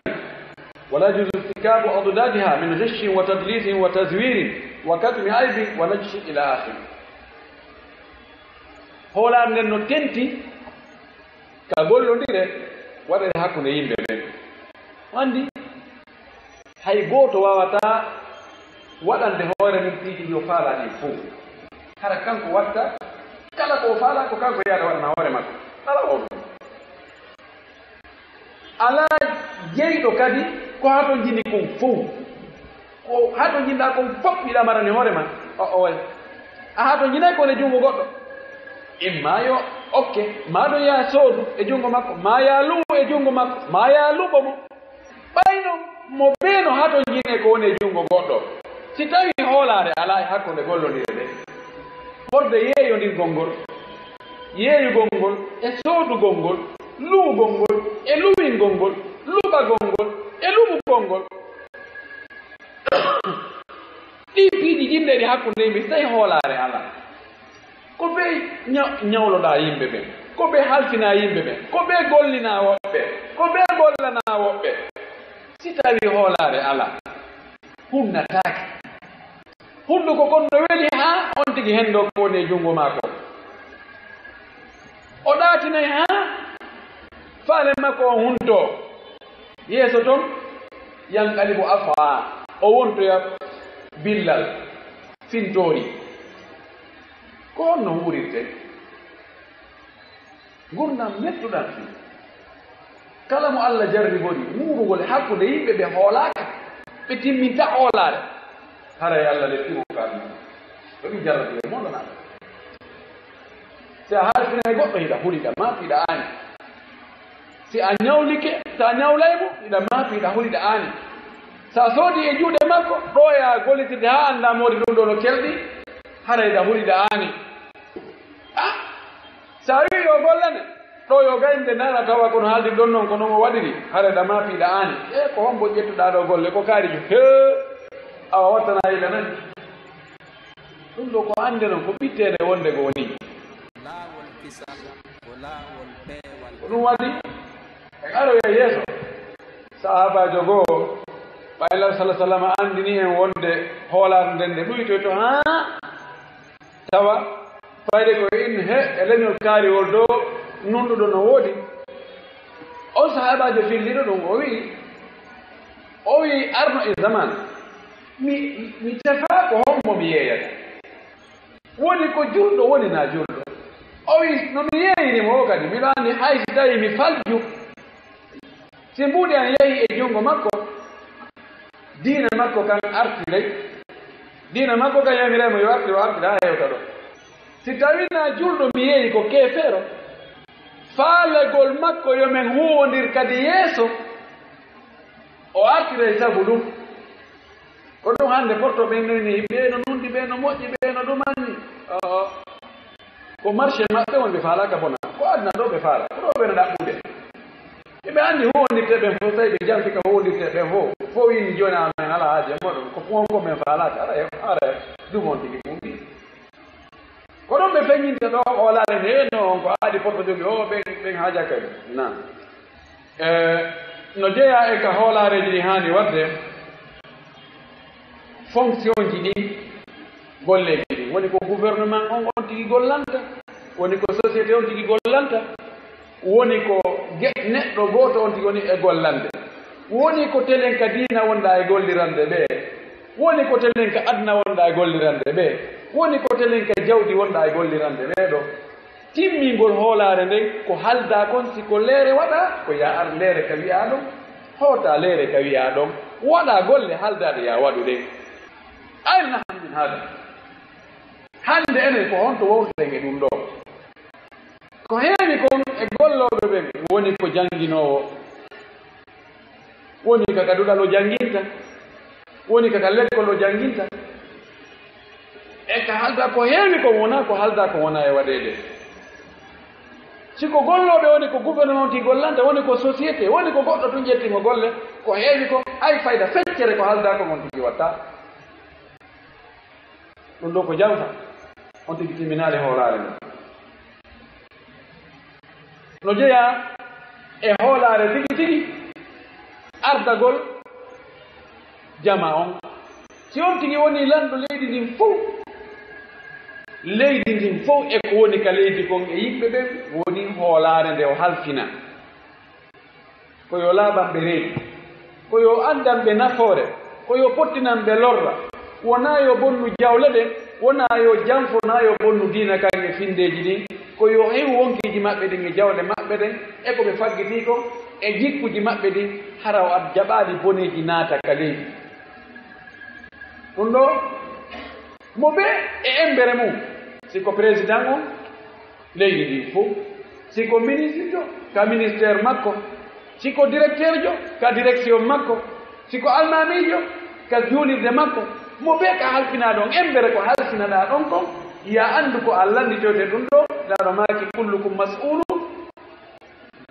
ولا يجوز ارتكاب أضدادها من غش وتدليس وتزوير وكتم عيب ونجش إلى آخره. Hoolaare nden no tenti ka gollondire waɗere hakkunde yimɓe ɓen. Anndi, hay gooto waawataa waɗande hoore mum piiji ɗi o faalaa ɗin fow. Hara kanko watta kala ko o faalaa, ko kanko yahata waɗana hoore makko. Alaa o ɗum. Alaa jeyɗo kadi ko hatonjini kon fow. Ko hatonjinɗaa kon fof hiɗa marani hoore ma. O, o wayi. A hatonjinay ko ne junngo goɗɗo. Imma yo okke, maa ɗum yaa soodu e junngo makko, maa yaa luwo e junngo makko, maa yaa luɓo mo. Ɓayno mo bee no hatonjinee ko woni e junngo goɗɗo. Si tawii hoolaare alaa e hakkunde gollondire ɗe, horde yeeyondirgol ngol, yeeyugol ngol, e soodugol ngol, luwugol ngol, e luwingol ngol, luɓagol ngol, e luɓugol ngol. Ɗii piiji jinneeɗi hakkunde yimɓe, si tawii hoolaare alaa, ko bee ñaw-, ñawloɗaa yimɓe ɓen, ko bee halfinaa yimɓe ɓen, ko bee gollinaa woɓɓe, ko bee gollanaa woɓɓe. Si tawii hoolaare alaa, hunnataake. Hunnduko kon no weli haa on tigi henndoo ko woni e junngo maa kon. O ɗaatinay haa faale makko on huntoo. Yeeso ton, yanqalibu afaa, o wontoya billal, fintoori. Ko honno wuurirten? Ngurndan mettuɗan fii. Kala mo Allah jarribori wuurugol hakkunde yimɓe ɓe hoolaaka, ɓe timminta hoolaare, haray Allah lettimo ka ɗum. Ko ɗum jarrabi e moɗon Allah. Si a halfinay goɗɗo, hiɗa huli, hiɗa maafi, hiɗa aani. Si a ñawlike, si a ñawlay mo, hiɗa maafi, hiɗa huli, hiɗa aani. Si a soodi e juuɗe makko, ɗo e a gollitirde haa anndaa moodi ɗum ɗo no kelɗi, haray hiɗa huli, hiɗa aani. Ah! Si a wi'i yo gollane, ɗo yo gaynde nana tawa kono haaldi ɗon non ko non o waɗiri, hara ɗa maafi ɗa aani. E ko hombo ƴettuɗaa ɗo golle, ko kaari jo? Hee! Awa wattana ila nani. Ɗum ɗo ko annde non, ko ɓitteende wonde goo nii. Laawol kisal, ko laawol peewal. Ko ɗum waɗi, en aroya yeeso. Sahaabaajo goo, ɓay Law sala salama anndini en wonde hoolaare nden nde ɗuytoyto haa tawa fayde ko in he e leñol kaariwol dow nunɗuɗo no woodi. On sahaabaajo filliɗo ɗum, o wi'i, O wi, Arno e zaman, mi, mi tefaa ko hombo mi yeeyata. Woni ko julɗo, woni na julɗo. O wi, no mi yeeyiri mo o kadi, miɗo anndi hay si tawi mi falju, si mbuuɗi an yehi e junngo makko, diina makko kan artiray. Diina makko kan yamiray mo yo artir, o artira, haa hewta ɗo. Si tawi na julɗo mi yeeyi ko keefeero, faalegol makko yo men huuwondir kadi yeeso, o artiray sabu ɗum. Ko ɗum hannde porto ɓen noyni, ɓee no nunɗi, ɓee no moƴƴi, ɓee no ɗumanni. Oo. Ko marché maɓɓe wonde faalaaka bona. Ko aduna ɗo ɓe faala. Ko ɗo ɓe no ɗaɓɓude. Iɓe anndi huwondirte ɓen fof, tawi ɓe janti ka huwondirte ɓen fof. Fof wini jooni amen alaa haaji e moɗon. Ko on ko men faalaaka. Ara e, ara e. Ɗum on tigi ɗum ɗi. Ko ɗum ɓe feññinte ɗo, o laare ne, no on ko aadi porto jogi o, ɓen, ɓen haaja kadi. Na. E, no jeyaa e ka hoolaareeji ɗi haani waɗde, fonctionji ɗi, golleeji ɗi. Woni ko gouvernement on, on tigi gollanta, woni ko société on tigi gollanta, woni ko ge-, neɗɗo gooto on tigi woni e gollande, woni ko telen ka diina wonɗa e gollirande ɓe, woni ko telen ka aduna wonɗa e gollirande ɓe, woni ko telen ka jawdi wonɗa e gollirande ɓe ɗo. Timmingol hoolaare nden, ko haldaa kon, si ko leere waɗaa, ko yaa ar leere ka wi'aa ɗon, hoota leere ka wi'aa ɗon, waɗaa golle haldaaɗe yaa waɗu ɗen. Ayna nahnu min haada? Hannde enen ko honto wowtuɗen e ɗum ɗoo? Ko heewi kon e gollooɓe ɓen woni ko jannginoowo. Woni ka, ka duɗal o jannginta, woni ka, ka lekkol o jannginta. E ka halda ko heewi kon wona, ko halda ko wona e waɗeede. Si ko gollooɓe woni ko gouvernement ti gollanta, woni ko société, woni ko goɗɗo tun ƴetti mo golle, ko heewi kon, ay fayda feccere ko halda ko on tigi watta. Ɗum ɗo ko jawta, on tigi timminaali hoolaare nden. No jeyaa e hoolaare tigi tigi ardagol jama on. Si on tigi woni lanɗo leydi ndin fow, leydi ndin fow e ko woni ka leydi kon e yimɓe ɓen woni hoolaare nde o halfina. Ko yo laaɓan ɓe reedu, ko yo anndan ɓe nafoore, ko yo pottinan ɓe lorra. Wonaa yo bonnu jawle ɗen, wonaa yo janfo, naa yo bonnu diina kan e finndeeji ɗin. Ko yo hew wonkiiji maɓɓe ɗin e jawle maɓɓe ɗen, e ko ɓe faggitii kon, e jikkuuji maɓɓe ɗin, hara o ad-, jaɓaali boneeji naata ka leydi. Ɗum ɗoo, mo ɓe e embere mum, si ko président on, leydi ndin fow. Si ko ministre jo, ka ministère makko. Si ko directeur jo, ka direction makko. Si ko almaamiijo, ka juulirde makko. Mo ɓe ka halfinaa ɗon, embere ko halfinaɗaa ɗon kon, ya anndu ko a lannditoyte ɗum ɗoo, Laaɗo maaki, "Kullukum mas'ulun,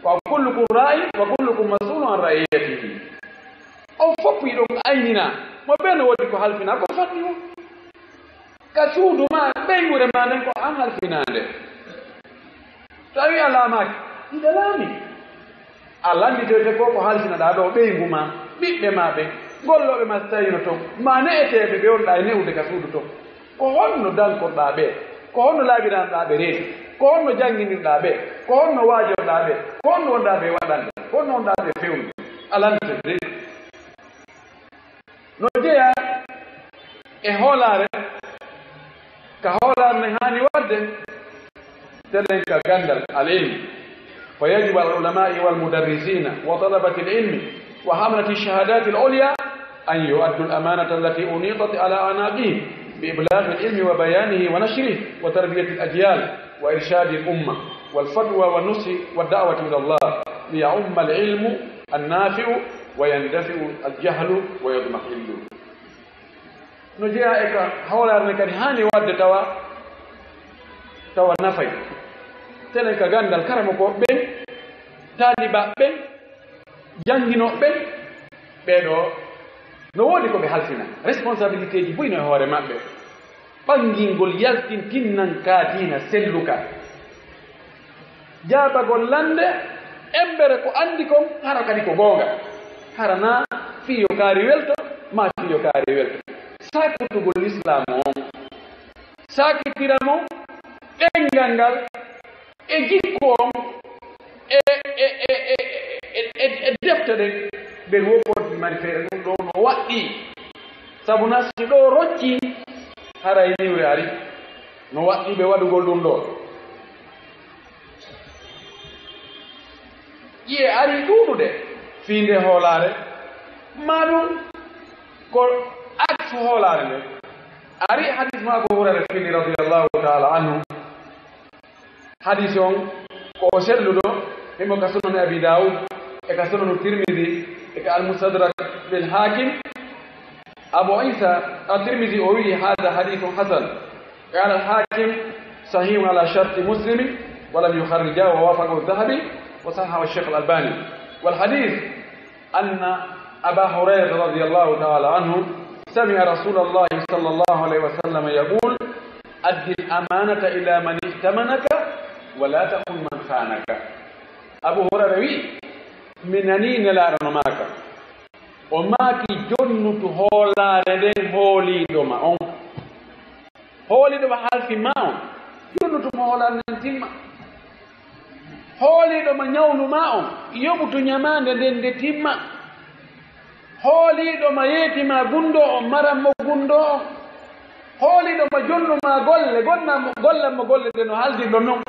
wa kullukum ra'in, wa kullukum mas'ulun an ra'iyatihi." On fof hiɗon ayninaa, mo ɓe no woodi ko halfinaa, ko fanni on. Ka suudu ma, ɓeynguure ma nden ko an halfinaande. Tawi a laamaaki, hiɗa laami. A lannditoyte ko ko halfinaɗaa ɗoo, ɓeyngu ma, ɓiɓɓe ma ɓe, gollooɓe ma si tawino ton, ma ne'eteeɓe ɓe wonɗaa e ne'ude ka suudu ton. Ko honno dankorɗaa ɓe? Ko honno laaɓiranɗaa ɓe reedu? Ko honno jannginirɗaa ɓe? Ko honno waajorɗaa ɓe? Ko honno wonɗaa ɓe waɗande? Ko honno wonɗaa ɓe fewnude? A lannditoyte. No jeyaa e hoolaare, ka hoolaare nden haani waɗde, telen ka ganndal, al-ilm. Fa yajibu ala al-ulama'i wal mudarrisina wa talabati al-ilmi wa hamlati ash-shahadati al-ulya an yu'addu al-amanata allati unitat ala anaqihim bi iblaghi al-ilmi wa bayanihi wa nashrihi wa tarbiyati al-ajyal wa irshadi al-umma wal fatwa wa nushi wa da'wati ila Allah li ya'umma al-ilmu an-nafi'u wa yandafi'u al-jahlu wa yadmahillu. No jeyaa e ka hoolaare nden kadi haani waɗde tawa, tawa nafay. Telen ka ganndal karamokooɓe ɓen, taalibaaɓe ɓen, jannginooɓe ɓen, ɓee ɗoo no woodi ko ɓe halfina. Responsabilitéeji buy no e hoore maɓɓe. Ɓanngingol yaltintinnan ka diina selluka. Jaabagol lannde, embere ko anndi kon, hara kadi ko goonga. Hara na fii yo kaari welto, maa fii yo kaari welto. Saakitugol lislaamu on, saakitira mo ɗemngal ngal, e jikku on, e, e, e defte ɗen, ɓen wo ko mari feere ɗum ɗo no waɗɗi. Sabu nasti ɗo rocci, haray niwre ari. No waɗɗi ɓe waɗugol ɗum ɗo. Ƴi'e ari ɗuuɗude fii nde hoolaare, maa ɗum ko aksu hoolaare nde. Ari hadis mo Abu Hurayra fini radiyallahu ta'ala anhu. Hadis on ko o selluɗo, himo ka Sunan Abi Dawud, e ka Sunan Tirmidhi, e ka Al-Mustadrak lil Hakim. Abu Isa At-Tirmidhi o wi'i, "Hadha hadithun hasan." قال الحاكم: "صحيح على شرط مسلم، ولم يخرجه، ووافقه الذهبي، وصححه الشيخ الألباني." والحديث أن أبا هريرة رضي الله تعالى عنه سمع رسول الله صلى الله عليه وسلم يقول: "أد الأمانة إلى من ائتمنك، ولا تخن من خانك." Abu Hurayra wi'i, mi nanii Nelaaɗo no maaka, o maaki, "Jonnutu hoolaare nden hooliiɗo ma on." Hooliiɗo ma halfi ma on, jonnutu mo hoolaare nden timma. Hooliiɗo ma ñawlu ma on, yoɓutu ñamaande nden nde timma. Hooliiɗo ma yeeti ma gunndoo on, maran mo gunndoo on. Hooliiɗo ma jonnu ma golle, gonna mo, gollan mo golle ɗe no haldirɗon non.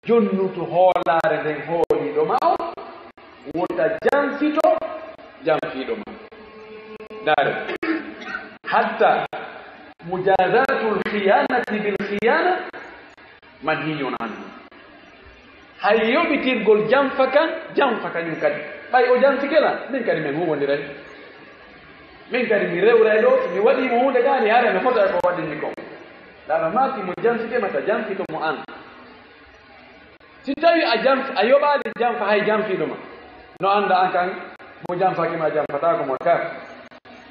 Jonnutu hoolaare nden hooliiɗo ma on, wota janfito janfiiɗo ma. Ndaare, hatta mujazatul khiyanati bil khiyana manhiyun anhu. Hay yoɓitirgol janfa kan, janfa kañum kadi. Ɓay o janfike lan, min kadi min huwondiray. Min kadi mi rewray ɗo, mi waɗii mo huunde kaani, hara mi fota e ko waɗinmi kon. Laaɗo maaki mo janfike ma, ta janfito mo an. Si tawi a janf-, a yoɓaali janfa hay janfiiɗo ma, no annda an kan mo janfake ma janfataako mo ka.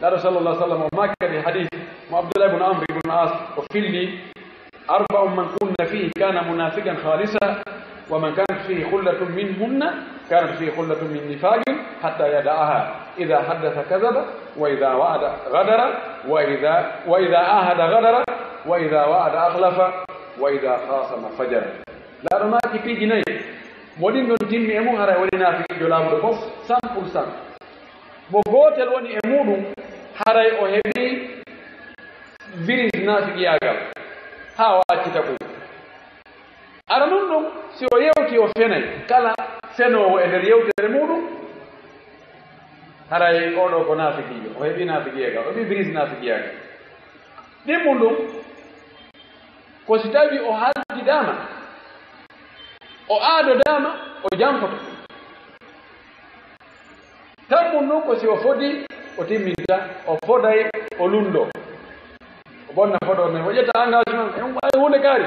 Laaɗo sallallahu alaihi wasallam o maaki kadi hadis mo Abdullah ibn Amr ibn As o filli, "أربع من كن فيه كان منافقا خالصا، ومن كانت فيه خلة منهن كانت فيه خلة من نفاق حتى يدعها، إذا حدث كذب، وإذا وعد غدر، وإذا، وإذا عاهد غدر، وإذا وعد أخلف، وإذا خاصم فجر." Laaɗo maaki piiji nayi, mo ɗin ɗon timmi e mum, haray woni naafiqiijo laaɓuɗo fof, cent pour cent. Mo gootel woni e muɗum, haray o heɓi virus naafiqiyaagal, haa o accita ɗum. Ara nun ɗum, si o yewti, o fenay, kala fenoowo e nder yewtere muɗum, haray oɗo ko naafiqiijo, o heɓi naafiqiyaagal, o heɓi virus naafiqiyaagal. Ɗimmun ɗum, ko si tawi o haldidaama, o aadodaama, o janfoto. Tammun ɗum ko si o fodi, o timminta, o foday, o lundo. O bonna fodo men, o ƴetta engagement, e ɗum ɓay huunde kaari,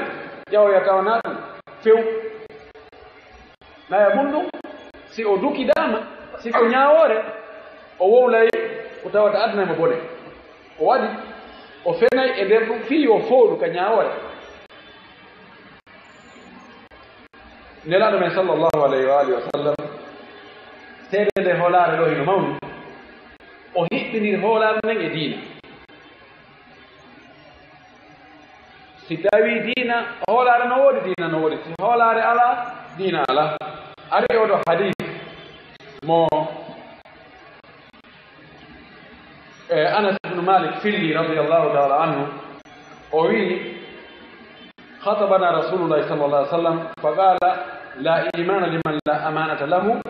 ƴawoya tawana ɗum few. Naya mun ɗum, si o dukidaama, si ko ñaawoore, o wowlay ko tawata aduna mo bone. O waɗi, o fenay e nder ɗum fii yo fooɗu ka ñaawoore. Nelaaɗo men sallallahu alayhi wa alihi wa sallam, seede nde hoolaare ɗo hino mawni, o hiɓɓiniri hoolaare nden e diina. Si tawi diina, hoolaare no woodi, diina no woodi. Si hoolaare alaa, diina alaa. Ari oɗo hadis mo, eh, Anas ibn Malik filli radiyallahu ta'ala anhu, o wi'i, خطبنا رسول الله صلى الله عليه وسلم فقال: "لا إيمان لمن لا أمانة له،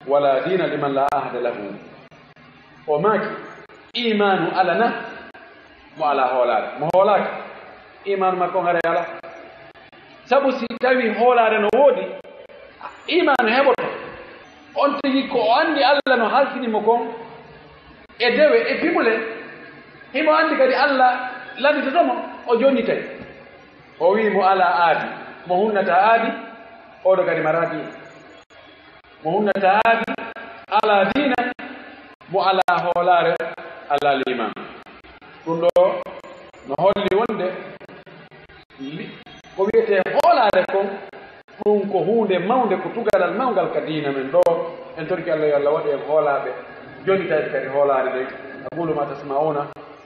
ولا دين لمن لا عهد له." O maaki, imaanu alana mo alaa hoolaare. Mo hoolaaka, imaanu makko on haray alaa. Sabu si tawi hoolaare no woodi, imaanu heɓoto. On tigi ko o anndi Alla no halfini mo kon e dewe, e pimule. Himo anndi kadi Alla landitoto mo, o jonnitay. O wi'i mo alaa aadi, mo hunnataa aadi, oɗo kadi maraa diina. Mo hunnataa aadi, alaa diina, mo alaa hoolaare, alaa liimaan. Ɗum ɗo no holli wonde li-, ko wiyetee hoolaare kon, ɗum ko huunde mawnde, ko tugalal mawngal ka diina men ɗo. En torki Alla yo Alla waɗu en hoolaaɓe, jonnitayɓe kadi hoolaare nden. أقول ما تسمعون،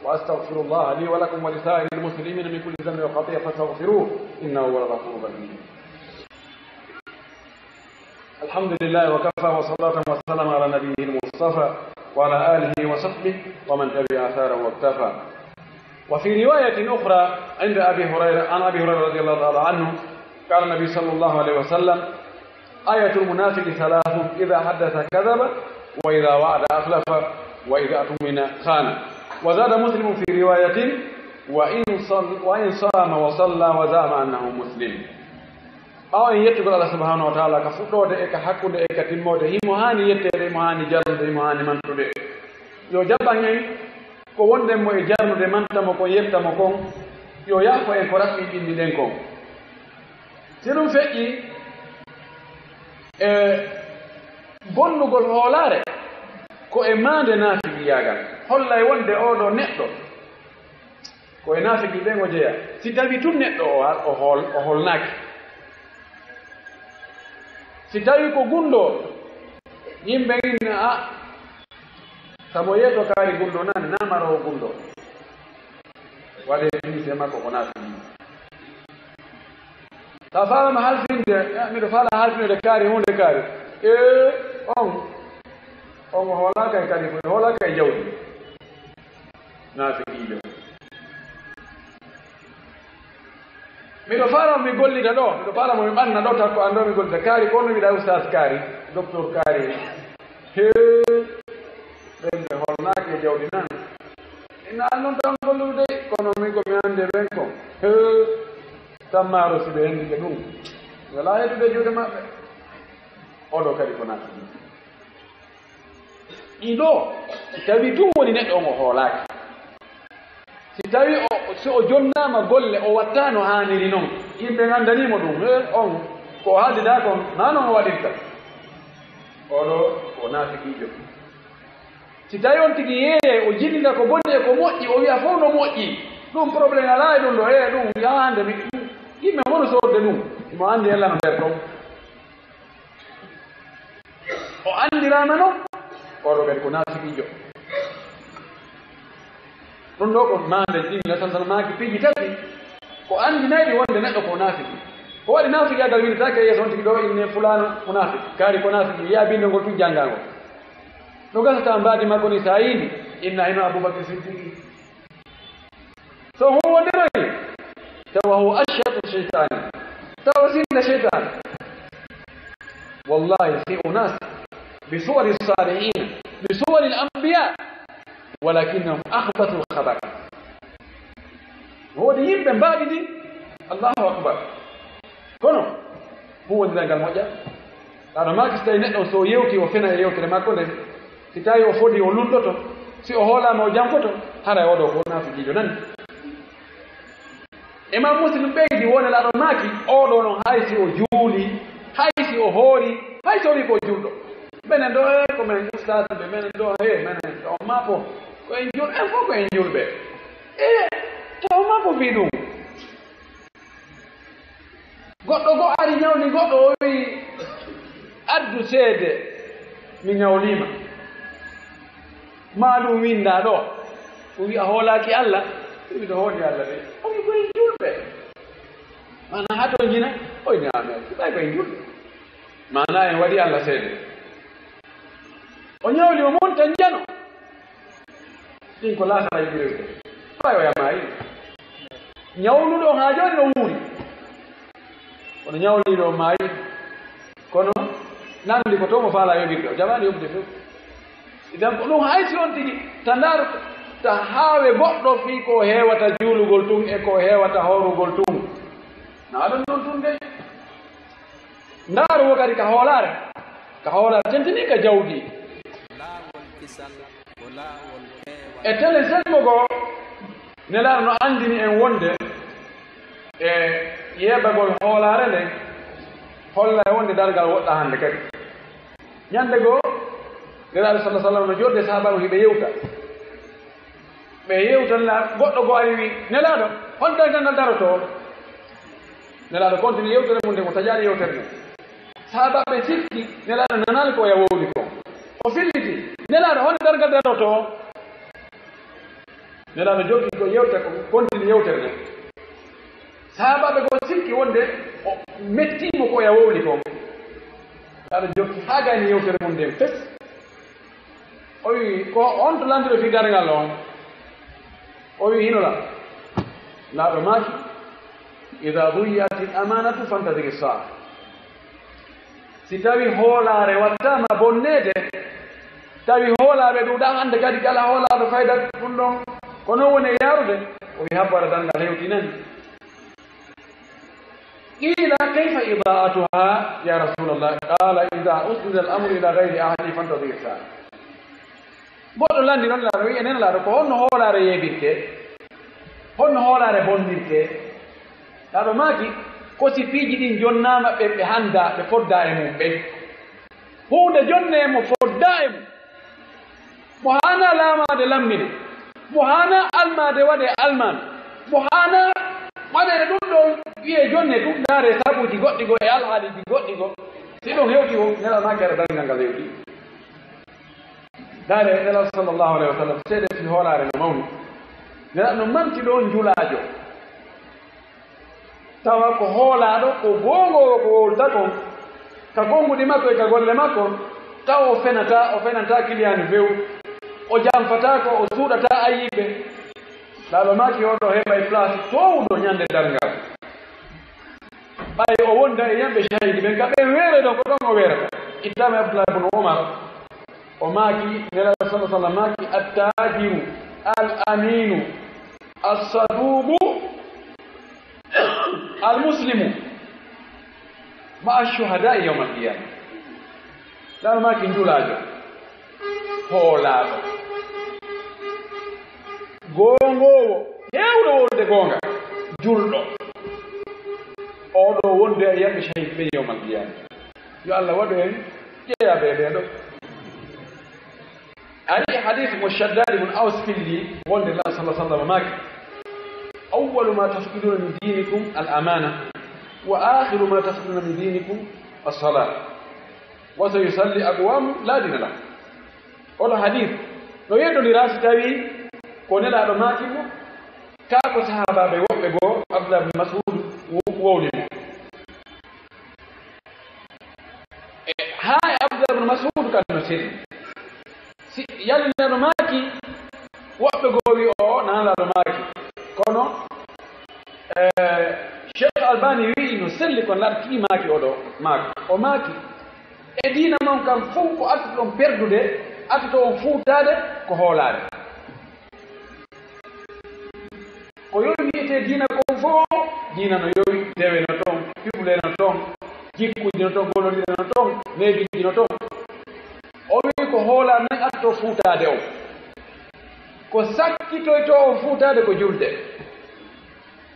وأستغفر الله لي ولكم ولسائر المسلمين من كل ذنب وخطيئة فاستغفروه، إنه هو الغفور الرحيم. الحمد لله وكفى، وصلاة وسلام على نبيه المصطفى وعلى آله وصحبه ومن تبع أثره واقتفى. وفي رواية أخرى عند أبي هريرة، عن أبي هريرة رضي الله تعالى عنه، قال النبي صلى الله عليه وسلم: آية المنافق ثلاث: إذا حدث كذب، وإذا وعد أخلف، وإذا اؤتمن خان. وزاد مسلم في رواية: وإن صل-، وإن صام وصلى وزعم أنه مسلم. Ɓaawo en yettugol Allah subhanahu wa ta'ala ka fuɗɗoode e ka hakkunde e ka timmoode, himo haani yetteede, himo haani jarnude, himo haani mantude. Yo jaɓan en ko wonɗen mo e jarnude, manta mo kon, yetta mo kon. Yo yaafo en ko raɓɓi ɓinndi ɗen kon. Si ɗum feƴƴi e bonnugol hoolaare, ko e maande naafiqiyaagal, hollay wonde oo ɗoo neɗɗo ko e naafiqi ɓen o jeyaa. Si tawii tun neɗɗo o, o hool-, o hoolnaaki, si tawii ko gunndoo, yimɓe inna, a, sabu yeeto kaari gunndoo nan, namaroo gunndoo. Waɗee piise makko ko naafiqi. Sa faalama halfinde, eh, miɗo faala halfinde kaari, huunde kaari. Ee, on, on o hoolaaka e kadi, o hoolaaka e jawdi. Naafiqiijo. Miɗo faala mi gollida ɗo, miɗo faala mo mi ɓanna ɗo, takko an ɗo mi gollida kaari, ko no wiɗa ustaas kaari, docteur kaari. Hee, ɓen ɓe holnaaki e jawdi nan. Ina an non tan gollude, kono min ko mi anndi e ɓen ko. Hee, tammaaro si ɓe henndike ɗum. Walaa heɗude juuɗe maɓɓe. Oɗo kadi ko naati. Ɗiɗo, si tawii tun woni neɗɗo on o hoolaaki. Si tawii o, si o jonnaama golle, o wattaano haaniri non, yimɓe ngandanii mo ɗum, he, on, ko o haaldidaa kon, naa non o waɗirta. Oɗo, ko naafiqiijo. Si tawii on tigi yeeyay, o jinnda ko boni e ko moƴƴi, o wi'a fof no moƴƴi. Ɗum problème alaa e ɗum ɗo, he, ɗum yaha hannde, mi, yimɓe mono soodde ɗum, mo anndi en lano nder ɗon. O anndiraama non, oɗo kadi ko naafiqiijo. Ɗum ɗo ko maande ɗin, Nabi sallallahu alaihi wasallam maaki piiji tati, ko anndinayɗi wonde neɗɗo ko naafiki. Ko waɗi naafiqiyaagal winndetaake e yeeso on tigi ɗo, inne fulaano ko naafiki, kaari ko naafiki, wi'a binndol ngol tun janngaa ngol. No gasata mbaadi makko ni sa yiindi, inna hino Abubakar Siddiqi. So huwondiroy, tawa huwa ashatu sheytaani. Tawa sinna sheytaani. Wallahi, c'est Unas bi suwari salihin, bi suwari al-anbiya, walakinnahum akhbathu al-khabath. Woodi yimɓe mbaɗi ɗi, Allahu akbar. Kono, huwondiral ngal moƴƴa. Aɗa maaki si tawi neɗɗo on so o yewti, o fena e yewtere makko nden. Si tawi o fodi, o lunɗoto. Si o hoolaama, o janfoto. Haray oɗo ko naafiqiijo nani. Imam Muslim ɓeydi wonde laaɗo maaki, oɗo non hay si o juuli, hay si o hoori, hay si o wi ko julɗo. Menen ɗo, e, ko men ustaasɓe, menen ɗo, e, menen ɗo, ma fof ko en jul-, en fof ko en julɓe. E, taw ma fof fii ɗum. Goɗɗo goo ari ñawli goɗɗo, o wi, "Addu ceede, mi ñawliima." Maa ɗum winndaa ɗo. O wi, "A hoolaaki Alla?" O wi, "Miɗo hooli Alla de." O wi, "Ko en julɓe." Maanaa haa toon njina, o wi, "Amen, si ɓay ko en julɓe." Maanaa en waɗi Alla seede. O ñawli mo monta njano. Ɗin ko laakara yiɗirde. Ɓay o yamaayi. Ñawluɗo on haa jooni no wuuri. Kono ñawliiɗo on maayi. Kono nanndi ko to mo faalaa yoɓirde. O jaɓaani yoɓude few. Idan ko ɗum hay si on tigi ta ndaar ta haawe goɗɗo fii ko heewata juulugol tun e ko heewata hoorugol tun. Na aɗon non tun de. Ndaaru wo kadi ka hoolaare, ka hoolaare tentini ka jawdi. Laawol kisal ko laawol peewal. E tele sembo goo, Nelaaɗo no anndini en wonde e yeebagol hoolaare nden, holla e wonde dargal woɗɗa hannde kadi. Ñande goo, Nelaaɗo sallallahu alaihi wasallam no jodde sahaabaaɓe hiɓe yewta. Ɓe yewta Nelaaɗo, goɗɗo goo ari wi, "Nelaaɗo, hol dargal ngal darotoo?" Nelaaɗo continue yewtere mum nde, o taƴaali yewtere nden. Sahaabaaɓe sikki Nelaaɗo nanaali ko oya wowli kon. O filliti, "Nelaaɗo, hol dargal darotoo?" Nelaaɗo jokki ko yewta ko, continue yewtere nden. Sahaabaaɓe goo sikki wonde o mettii mo ko oya wowli kon. Nelaaɗo jokki haa gayni yewtere mum nden fes. O wi, "Ko on to lanndiro fii darngal on?" O wi, "Hino lan." Laaɗo maaki, "Idaa duyi'atil amaanatu fantadiri saa." Si tawi hoolaare wattaama bonneede, tawi hoolaaɓe ɗuuɗaa hannde kadi, kala hoolaaɗo fayda ɗum ɗon, ko non woni e yaarude, o wi, "Habbara darngal hewtinani." Qiila, "Kayfa idaa'atuhaa, yaa Rasuulallah?" Qaala, "Idaa usnida al-amru ilaa gayri ahlihi fantadiri saa." Goɗɗo lanndi non laaɗo, wi, "Enen laaɗo, ko honno hoolaare yeebirtee? Honno hoolaare bonnirtee?" Laaɗo maaki, "Ko si piiji ɗin jonnaama ɓe, ɓe hanndaa, ɓe foddaa e mum ɓen." Huunde jonnee mo foddaa e mum. Mo haanaa laamaade lammina. Mo haanaa almaade waɗee almaami. Mo haanaa waɗeede ɗum ɗon wiyee jonne ɗum ndaaree sabuuji goɗɗi goo e alhaaliiji goɗɗi goo. Si ɗum hewtii on, Nelaaɗo maaki, haɗa darngal ngal hewtii. Ndaaree Nelaaɗo sallallahu alayhi wa sallam, seedee fii hoolaare no mawni. Nelaaɗo no manti ɗoo njulaajo. Tawa ko hoolaaɗo, ko goongoowo ko wowlata kon, ka konnguɗi makko e ka golle makko, tawa o fenataa, o fenataa kiliyaani few, o janfataako, o suuɗataa ayiiɓe. Laaɗo maaki oɗo heɓay place toowuɗo ñande darngal. Ɓay o wonda e yimɓe shahidi ɓen, ka ɓe weere ɗon, ko ɗon o weerata. Ittaama e Abdullah ibn Umar, o maaki, Nelaaɗo sallallahu alaihi wasallam maaki, "Attaajiru al-amiinu as-saduuqu al-muslimu ma'a shuhadaa'i yawmal qiyaama." Laaɗo maaki njulaajo, hoolaaɗo, goongoowo, heewɗo wonde goonga, julɗo. Oɗo wonde e yimɓe shahid ɓen yawmal qiyaama. Yo Allah waɗu en jeyaaɓe e ɓee ɗoo. Ari e hadiis mo Shaddaad ibn Aws filli, wonde Nelaaɗo sallallahu alaihi wasallam maaki, "Awwalu ma tafqiduna min dinikum al-amaana, wa akhiru ma tafqiduna min dinikum as-salaa, wa sayusalli aqwaamun laa diina lahum." Oɗo hadiis no yeddondira si tawii ko Nelaaɗo maaki mo, kaa ko sahaabaaɓe woɓɓe goo, Abdullah ibn Mas'ud wo-, wowli mo. E, haa e Abdullah ibn Mas'ud kan no selli. Si yalli Nelaaɗo maaki, woɓɓe goo wi o, o Nelaaɗo maaki. Kono, e, Cheikh Albani wi'i no selli ko Nelaaɗo tigi maaki oɗo maaki. O maaki, e diina mon kan fow ko artuɗon perdude, artuɗo on fuutaade ko hoolaare. Ko yowi wi'etee diina kon fow, diina no yowi, dewe no ton, piɓle no ton, jikkuuji no ton, gonorɗi no ton, neebiiji no ton. O wi'i ko hoolaare nden artoo fuutaade on. Ko sakkitoytoo on fuutaade ko julde.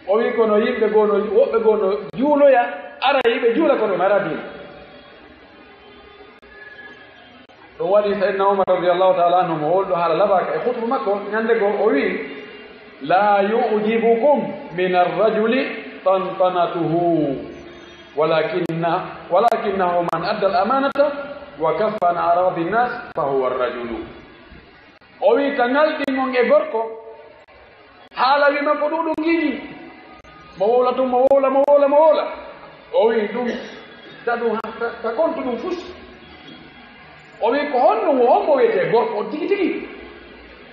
O wi'i kono yimɓe goo no, woɓɓe goo no juuloya, ara yiɓe juula kono ɓe alaa diina. Ɗum waɗi Sayyidina Umar radiyallahu ta'ala anhu mo wowluɗo haala labaaka e khutba makko ñande goo, o wi'i, "Laa yu'jibukum min ar-rajuli tantanatuhu, walakinna-, walakinnahu man adda al-amanata wa kaffa an a'radi an-nas fa huwa ar-rajulu." O wi'i, "Ka ngalɗi mon e gorko, haala wi makko ɗum, ɗum ngiɗi. Mo wowla tun, mo wowla, mo wowla, mo wowla." O wi'i, "Ɗum, ta ɗum, ta, ta kontu ɗum fus." O wi'i, "Ko honno, wo hombo wiyetee gorko on tigi tigi?"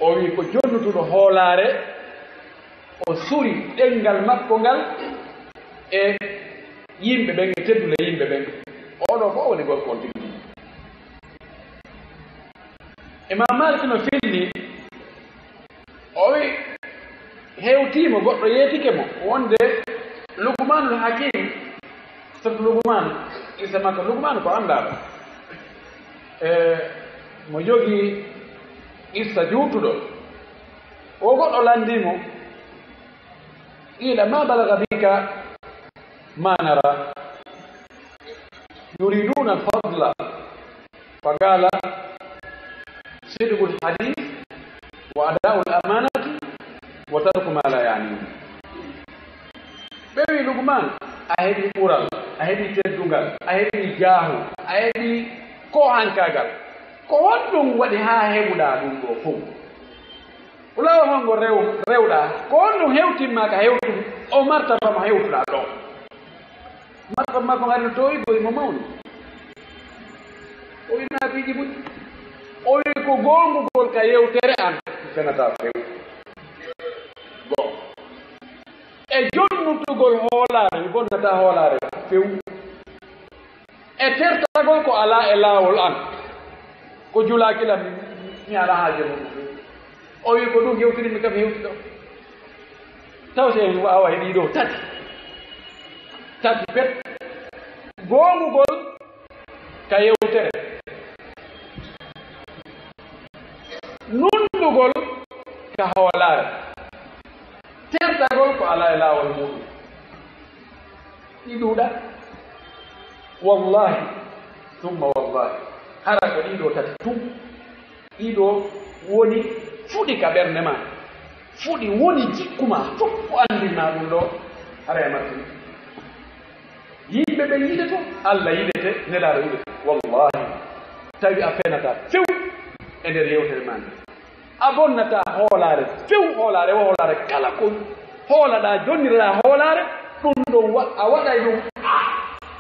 O wi'i, "Ko jonnutuɗo hoolaare, o suri ɗemngal makko ngal e yimɓe ɓen, e teddule yimɓe ɓen. Oɗo ko o woni gorko on tigi tigi." Imam Malik no filli, o wi, hewtii mo, goɗɗo yeetike mo, wonde Luqmanul Hakim, sabu Luqman, qissa makko, Luqman ko anndaɗo. E, mo jogii qissa juutuɗo. O goɗɗo lanndii mo, قيل: ما بلغ بك ما نرى، يريدون الفضل، فقال: صدق الحديث وأداء الأمانة وترك ما لا يعنيني. Ɓe wi, Lukman, a heɓi ɓural, a heɓi teddungal, a heɓi jaahu, a heɓi ko hankaagal. Ko honɗum waɗi haa heɓuɗaa ɗum ɗoo fow? Wulaa o hongo rew-, rewɗaa? Ko honɗum hewtin maa ka hewtude o martaba mo hewtuɗaa ɗoo? Martaba makko ngari no towi, ko himo mawni. O wi, naa piiji buy. O wi ko goongugol ka yewtere an, mi fenataa few. Bon. E jonnutugol hoolaare, mi bonnataa hoolaare few. E tertagol ko alaa e laawol an, ko julaaki lan, mi alaa haaje mum. O wi ko ɗum yewtiri mi kam hewti ɗo. Taw si en waawa e ɗiɗo tati. Tati pet. Goongugol ka yewtere. Nunɗugol ka hoolaare. Tertagol ko alaa e laawol muɗum. Ɗi ɗuuɗa. Wallahi, summa wallahi. Hara ko ɗiɗo tati tun. Ɗiɗo woni fuɗi ka ɓernde ma. Fuɗi woni jikku ma. Fof ko anndinma ɗum ɗo. Hara e martini. Yimɓe ɓe yiɗete, Allah yiɗete, Nelaaɗo yiɗete. Wallahi, tawi a fenataa few e nder yewtere ma nde. A bonnataa hoolaare few, hoolaare wo hoolaare kala ko hoolaɗaa, jonniraɗaa hoolaare, ɗum ɗon wa-, a waɗay ɗum.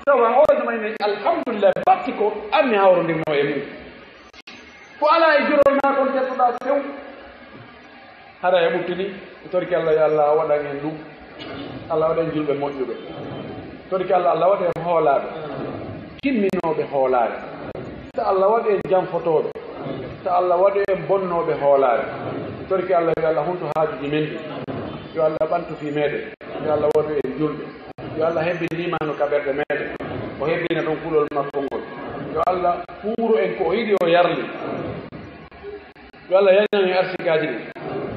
Tawa hoolde ma ine, alhamdulillah, batti ko anni hawrondirno e mum. Ko alaa e jurol maa kon tedduɗaa few. Hara e ɓuttini, mi torike Allah, yo Allah waɗan en ɗum. Allah waɗan en julɓe moƴƴuɓe. Torike Allah, Allah waɗan en hoolaaɓe, timminooɓe hoolaare. Ta Allah waɗan en janfotooɓe. Ta Allah waɗan en bonnooɓe hoolaare. Mi torike Allah, yo Allah huntu haajuuji men ɗi. Yo Allah ɓantu fii meɗen. Yo Allah waɗu en julɓe. Yo Allah hebbin liimaanu ka ɓerɗe meɗen. O hebbina ɗum kulol makko ngol. Yo Allah fuuru en ko o yiɗi o yarli. Yo Allah yañan en arsikaaji ɗin.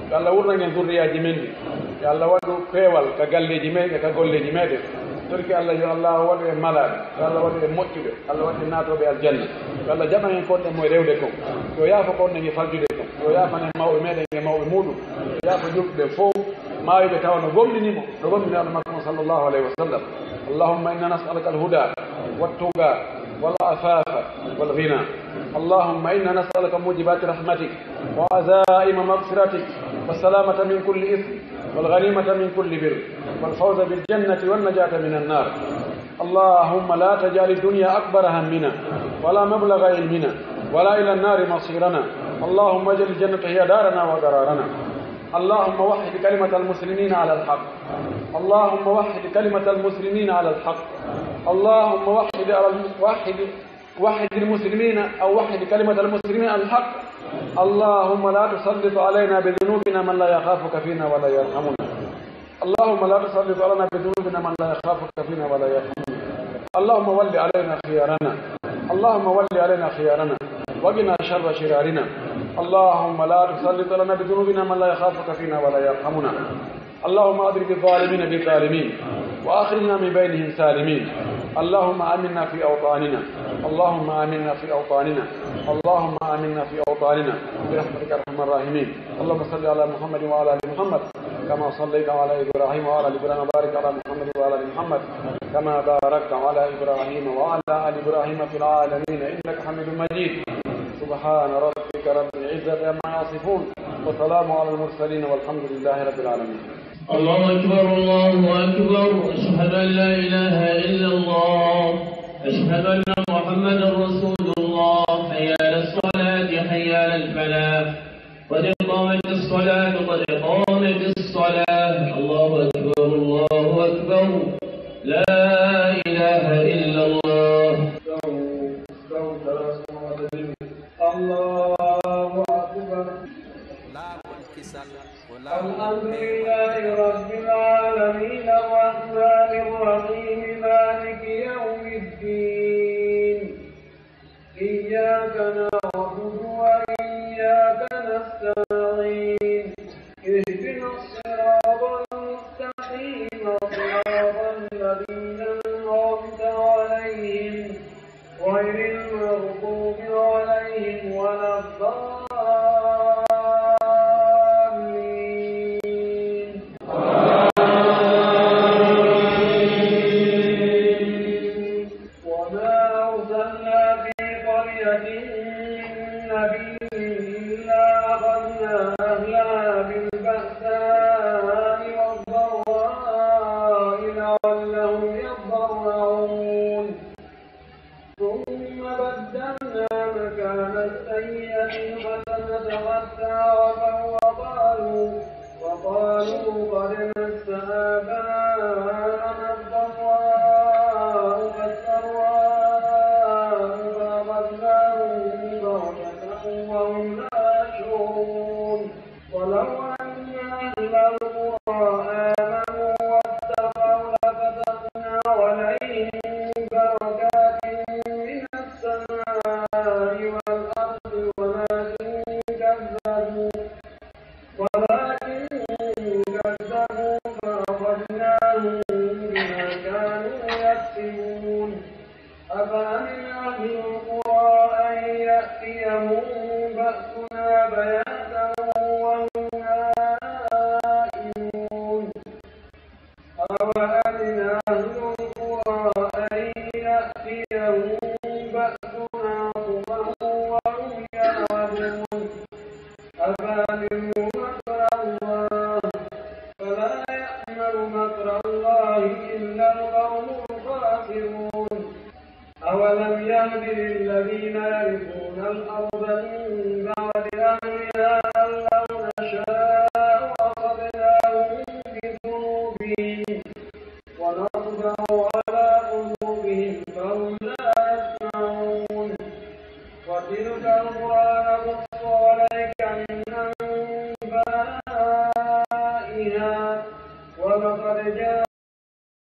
Yo Allah wurnan en zurriyaaji men ɗin. Yo Allah waɗu peewal ka galleeji meɗen, ka golleeji meɗen. Torki Allah, yo Allah waɗu en malaaɓe. Yo Allah waɗu en moƴƴuɓe. Allah waɗu en naatooɓe aljanna. Yo Allah jaɓan en konɗen mo e rewde kon. Yo yaafo konɗen e faljude kon. Yo yaafan en mawɓe meɗen e mawɓe muɗum. Yo yaafo julɓe fow. Maayuɓe tawa no gomɗini mo, no gomɗini Nulaaɗo makko on sallallahu alayhi wa sallam. اللهم إنا نسألك الهدى والتقى والعفاف والغنى. اللهم إنا نسألك موجبات رحمتك وعزائم مغفرتك والسلامة من كل إثم والغنيمة من كل بر والفوز بالجنة والنجاة من النار. اللهم لا تجعل الدنيا أكبر همنا ولا مبلغ علمنا ولا إلى النار مصيرنا. اللهم اجعل الجنة هي دارنا وقرارنا. اللهم وحد كلمة المسلمين على الحق. اللهم وحد كلمة المسلمين على الحق. اللهم وحد على الم-، وحد، وحد المسلمين أو وحد كلمة المسلمين على الحق. اللهم لا تسلط علينا بذنوبنا من لا يخافك فينا ولا يرحمنا. اللهم لا تسلط علينا بذنوبنا من لا يخافك فينا ولا يرحمنا. اللهم ول علينا خيارنا. اللهم ول علينا خيارنا. وقنا شر شرارنا. اللهم لا تسلط علينا بذنوبنا من لا يخافك فينا ولا يرحمنا. اللهم أضرب الظالمين بالظالمين وأخرجنا من بينهم سالمين. اللهم آمنا في أوطاننا. اللهم آمنا في أوطاننا. اللهم آمنا في أوطاننا برحمتك يا أرحم الراحمين. اللهم صل على محمد وعلى آل محمد كما صليت على إبراهيم وعلى آل إبراهيم، وبارك على محمد وعلى آل محمد كما باركت على إبراهيم وعلى آل إبراهيم في العالمين إنك حميد مجيد. سبحان ربك رب العزة عما يصفون، وسلام على المرسلين، والحمد لله رب العالمين. الله أكبر، الله أكبر، أشهد أن لا إله إلا الله، أشهد أن محمدا رسول الله، حي على الصلاة، حي على الفلاح، قد قامت الصلاة، قد قامت الصلاة. الله أكبر، الله أكبر. لا إله إلا الله. الله أكبر. الحمد لله رب العالمين، الرحمن الرحيم، مالك يوم الدين. إياك نعبد وإياك نستعين. اهدنا الصراط المستقيم، صراط الذين أنعمت عليهم، غير المغضوب عليهم ولا الضالين. وما أرسلنا في قرية اتخذت هزوا وقالوا، وقالوا قد مس آباءنا الضراء والسراء فأخذناهم بغتة وهم لا يشعرون. ولو أن أهل القرى آمنوا واتقوا لفتحنا عليهم بركات من السماء والأرض ولكن كذبوا، ولكن كذبوا فأخذناهم بما كانوا يكسبون. أفأمن أهل القرى أن يأتيهم بأسنا بياتا وهم نائمون. أوأمن أهل القرى أن يأتيهم بأسنا ضحى وهم يلعبون. أفأمنوا مكر الله فلا يأمن مكر الله إلا القوم الخاسرون. أولم يهد للذين يرثون الأرض من بعد أهلها أن لو نشاء أصبناهم بذنوبهم ونطبع على قلوبهم فهم لا يسمعون. وتلك القرى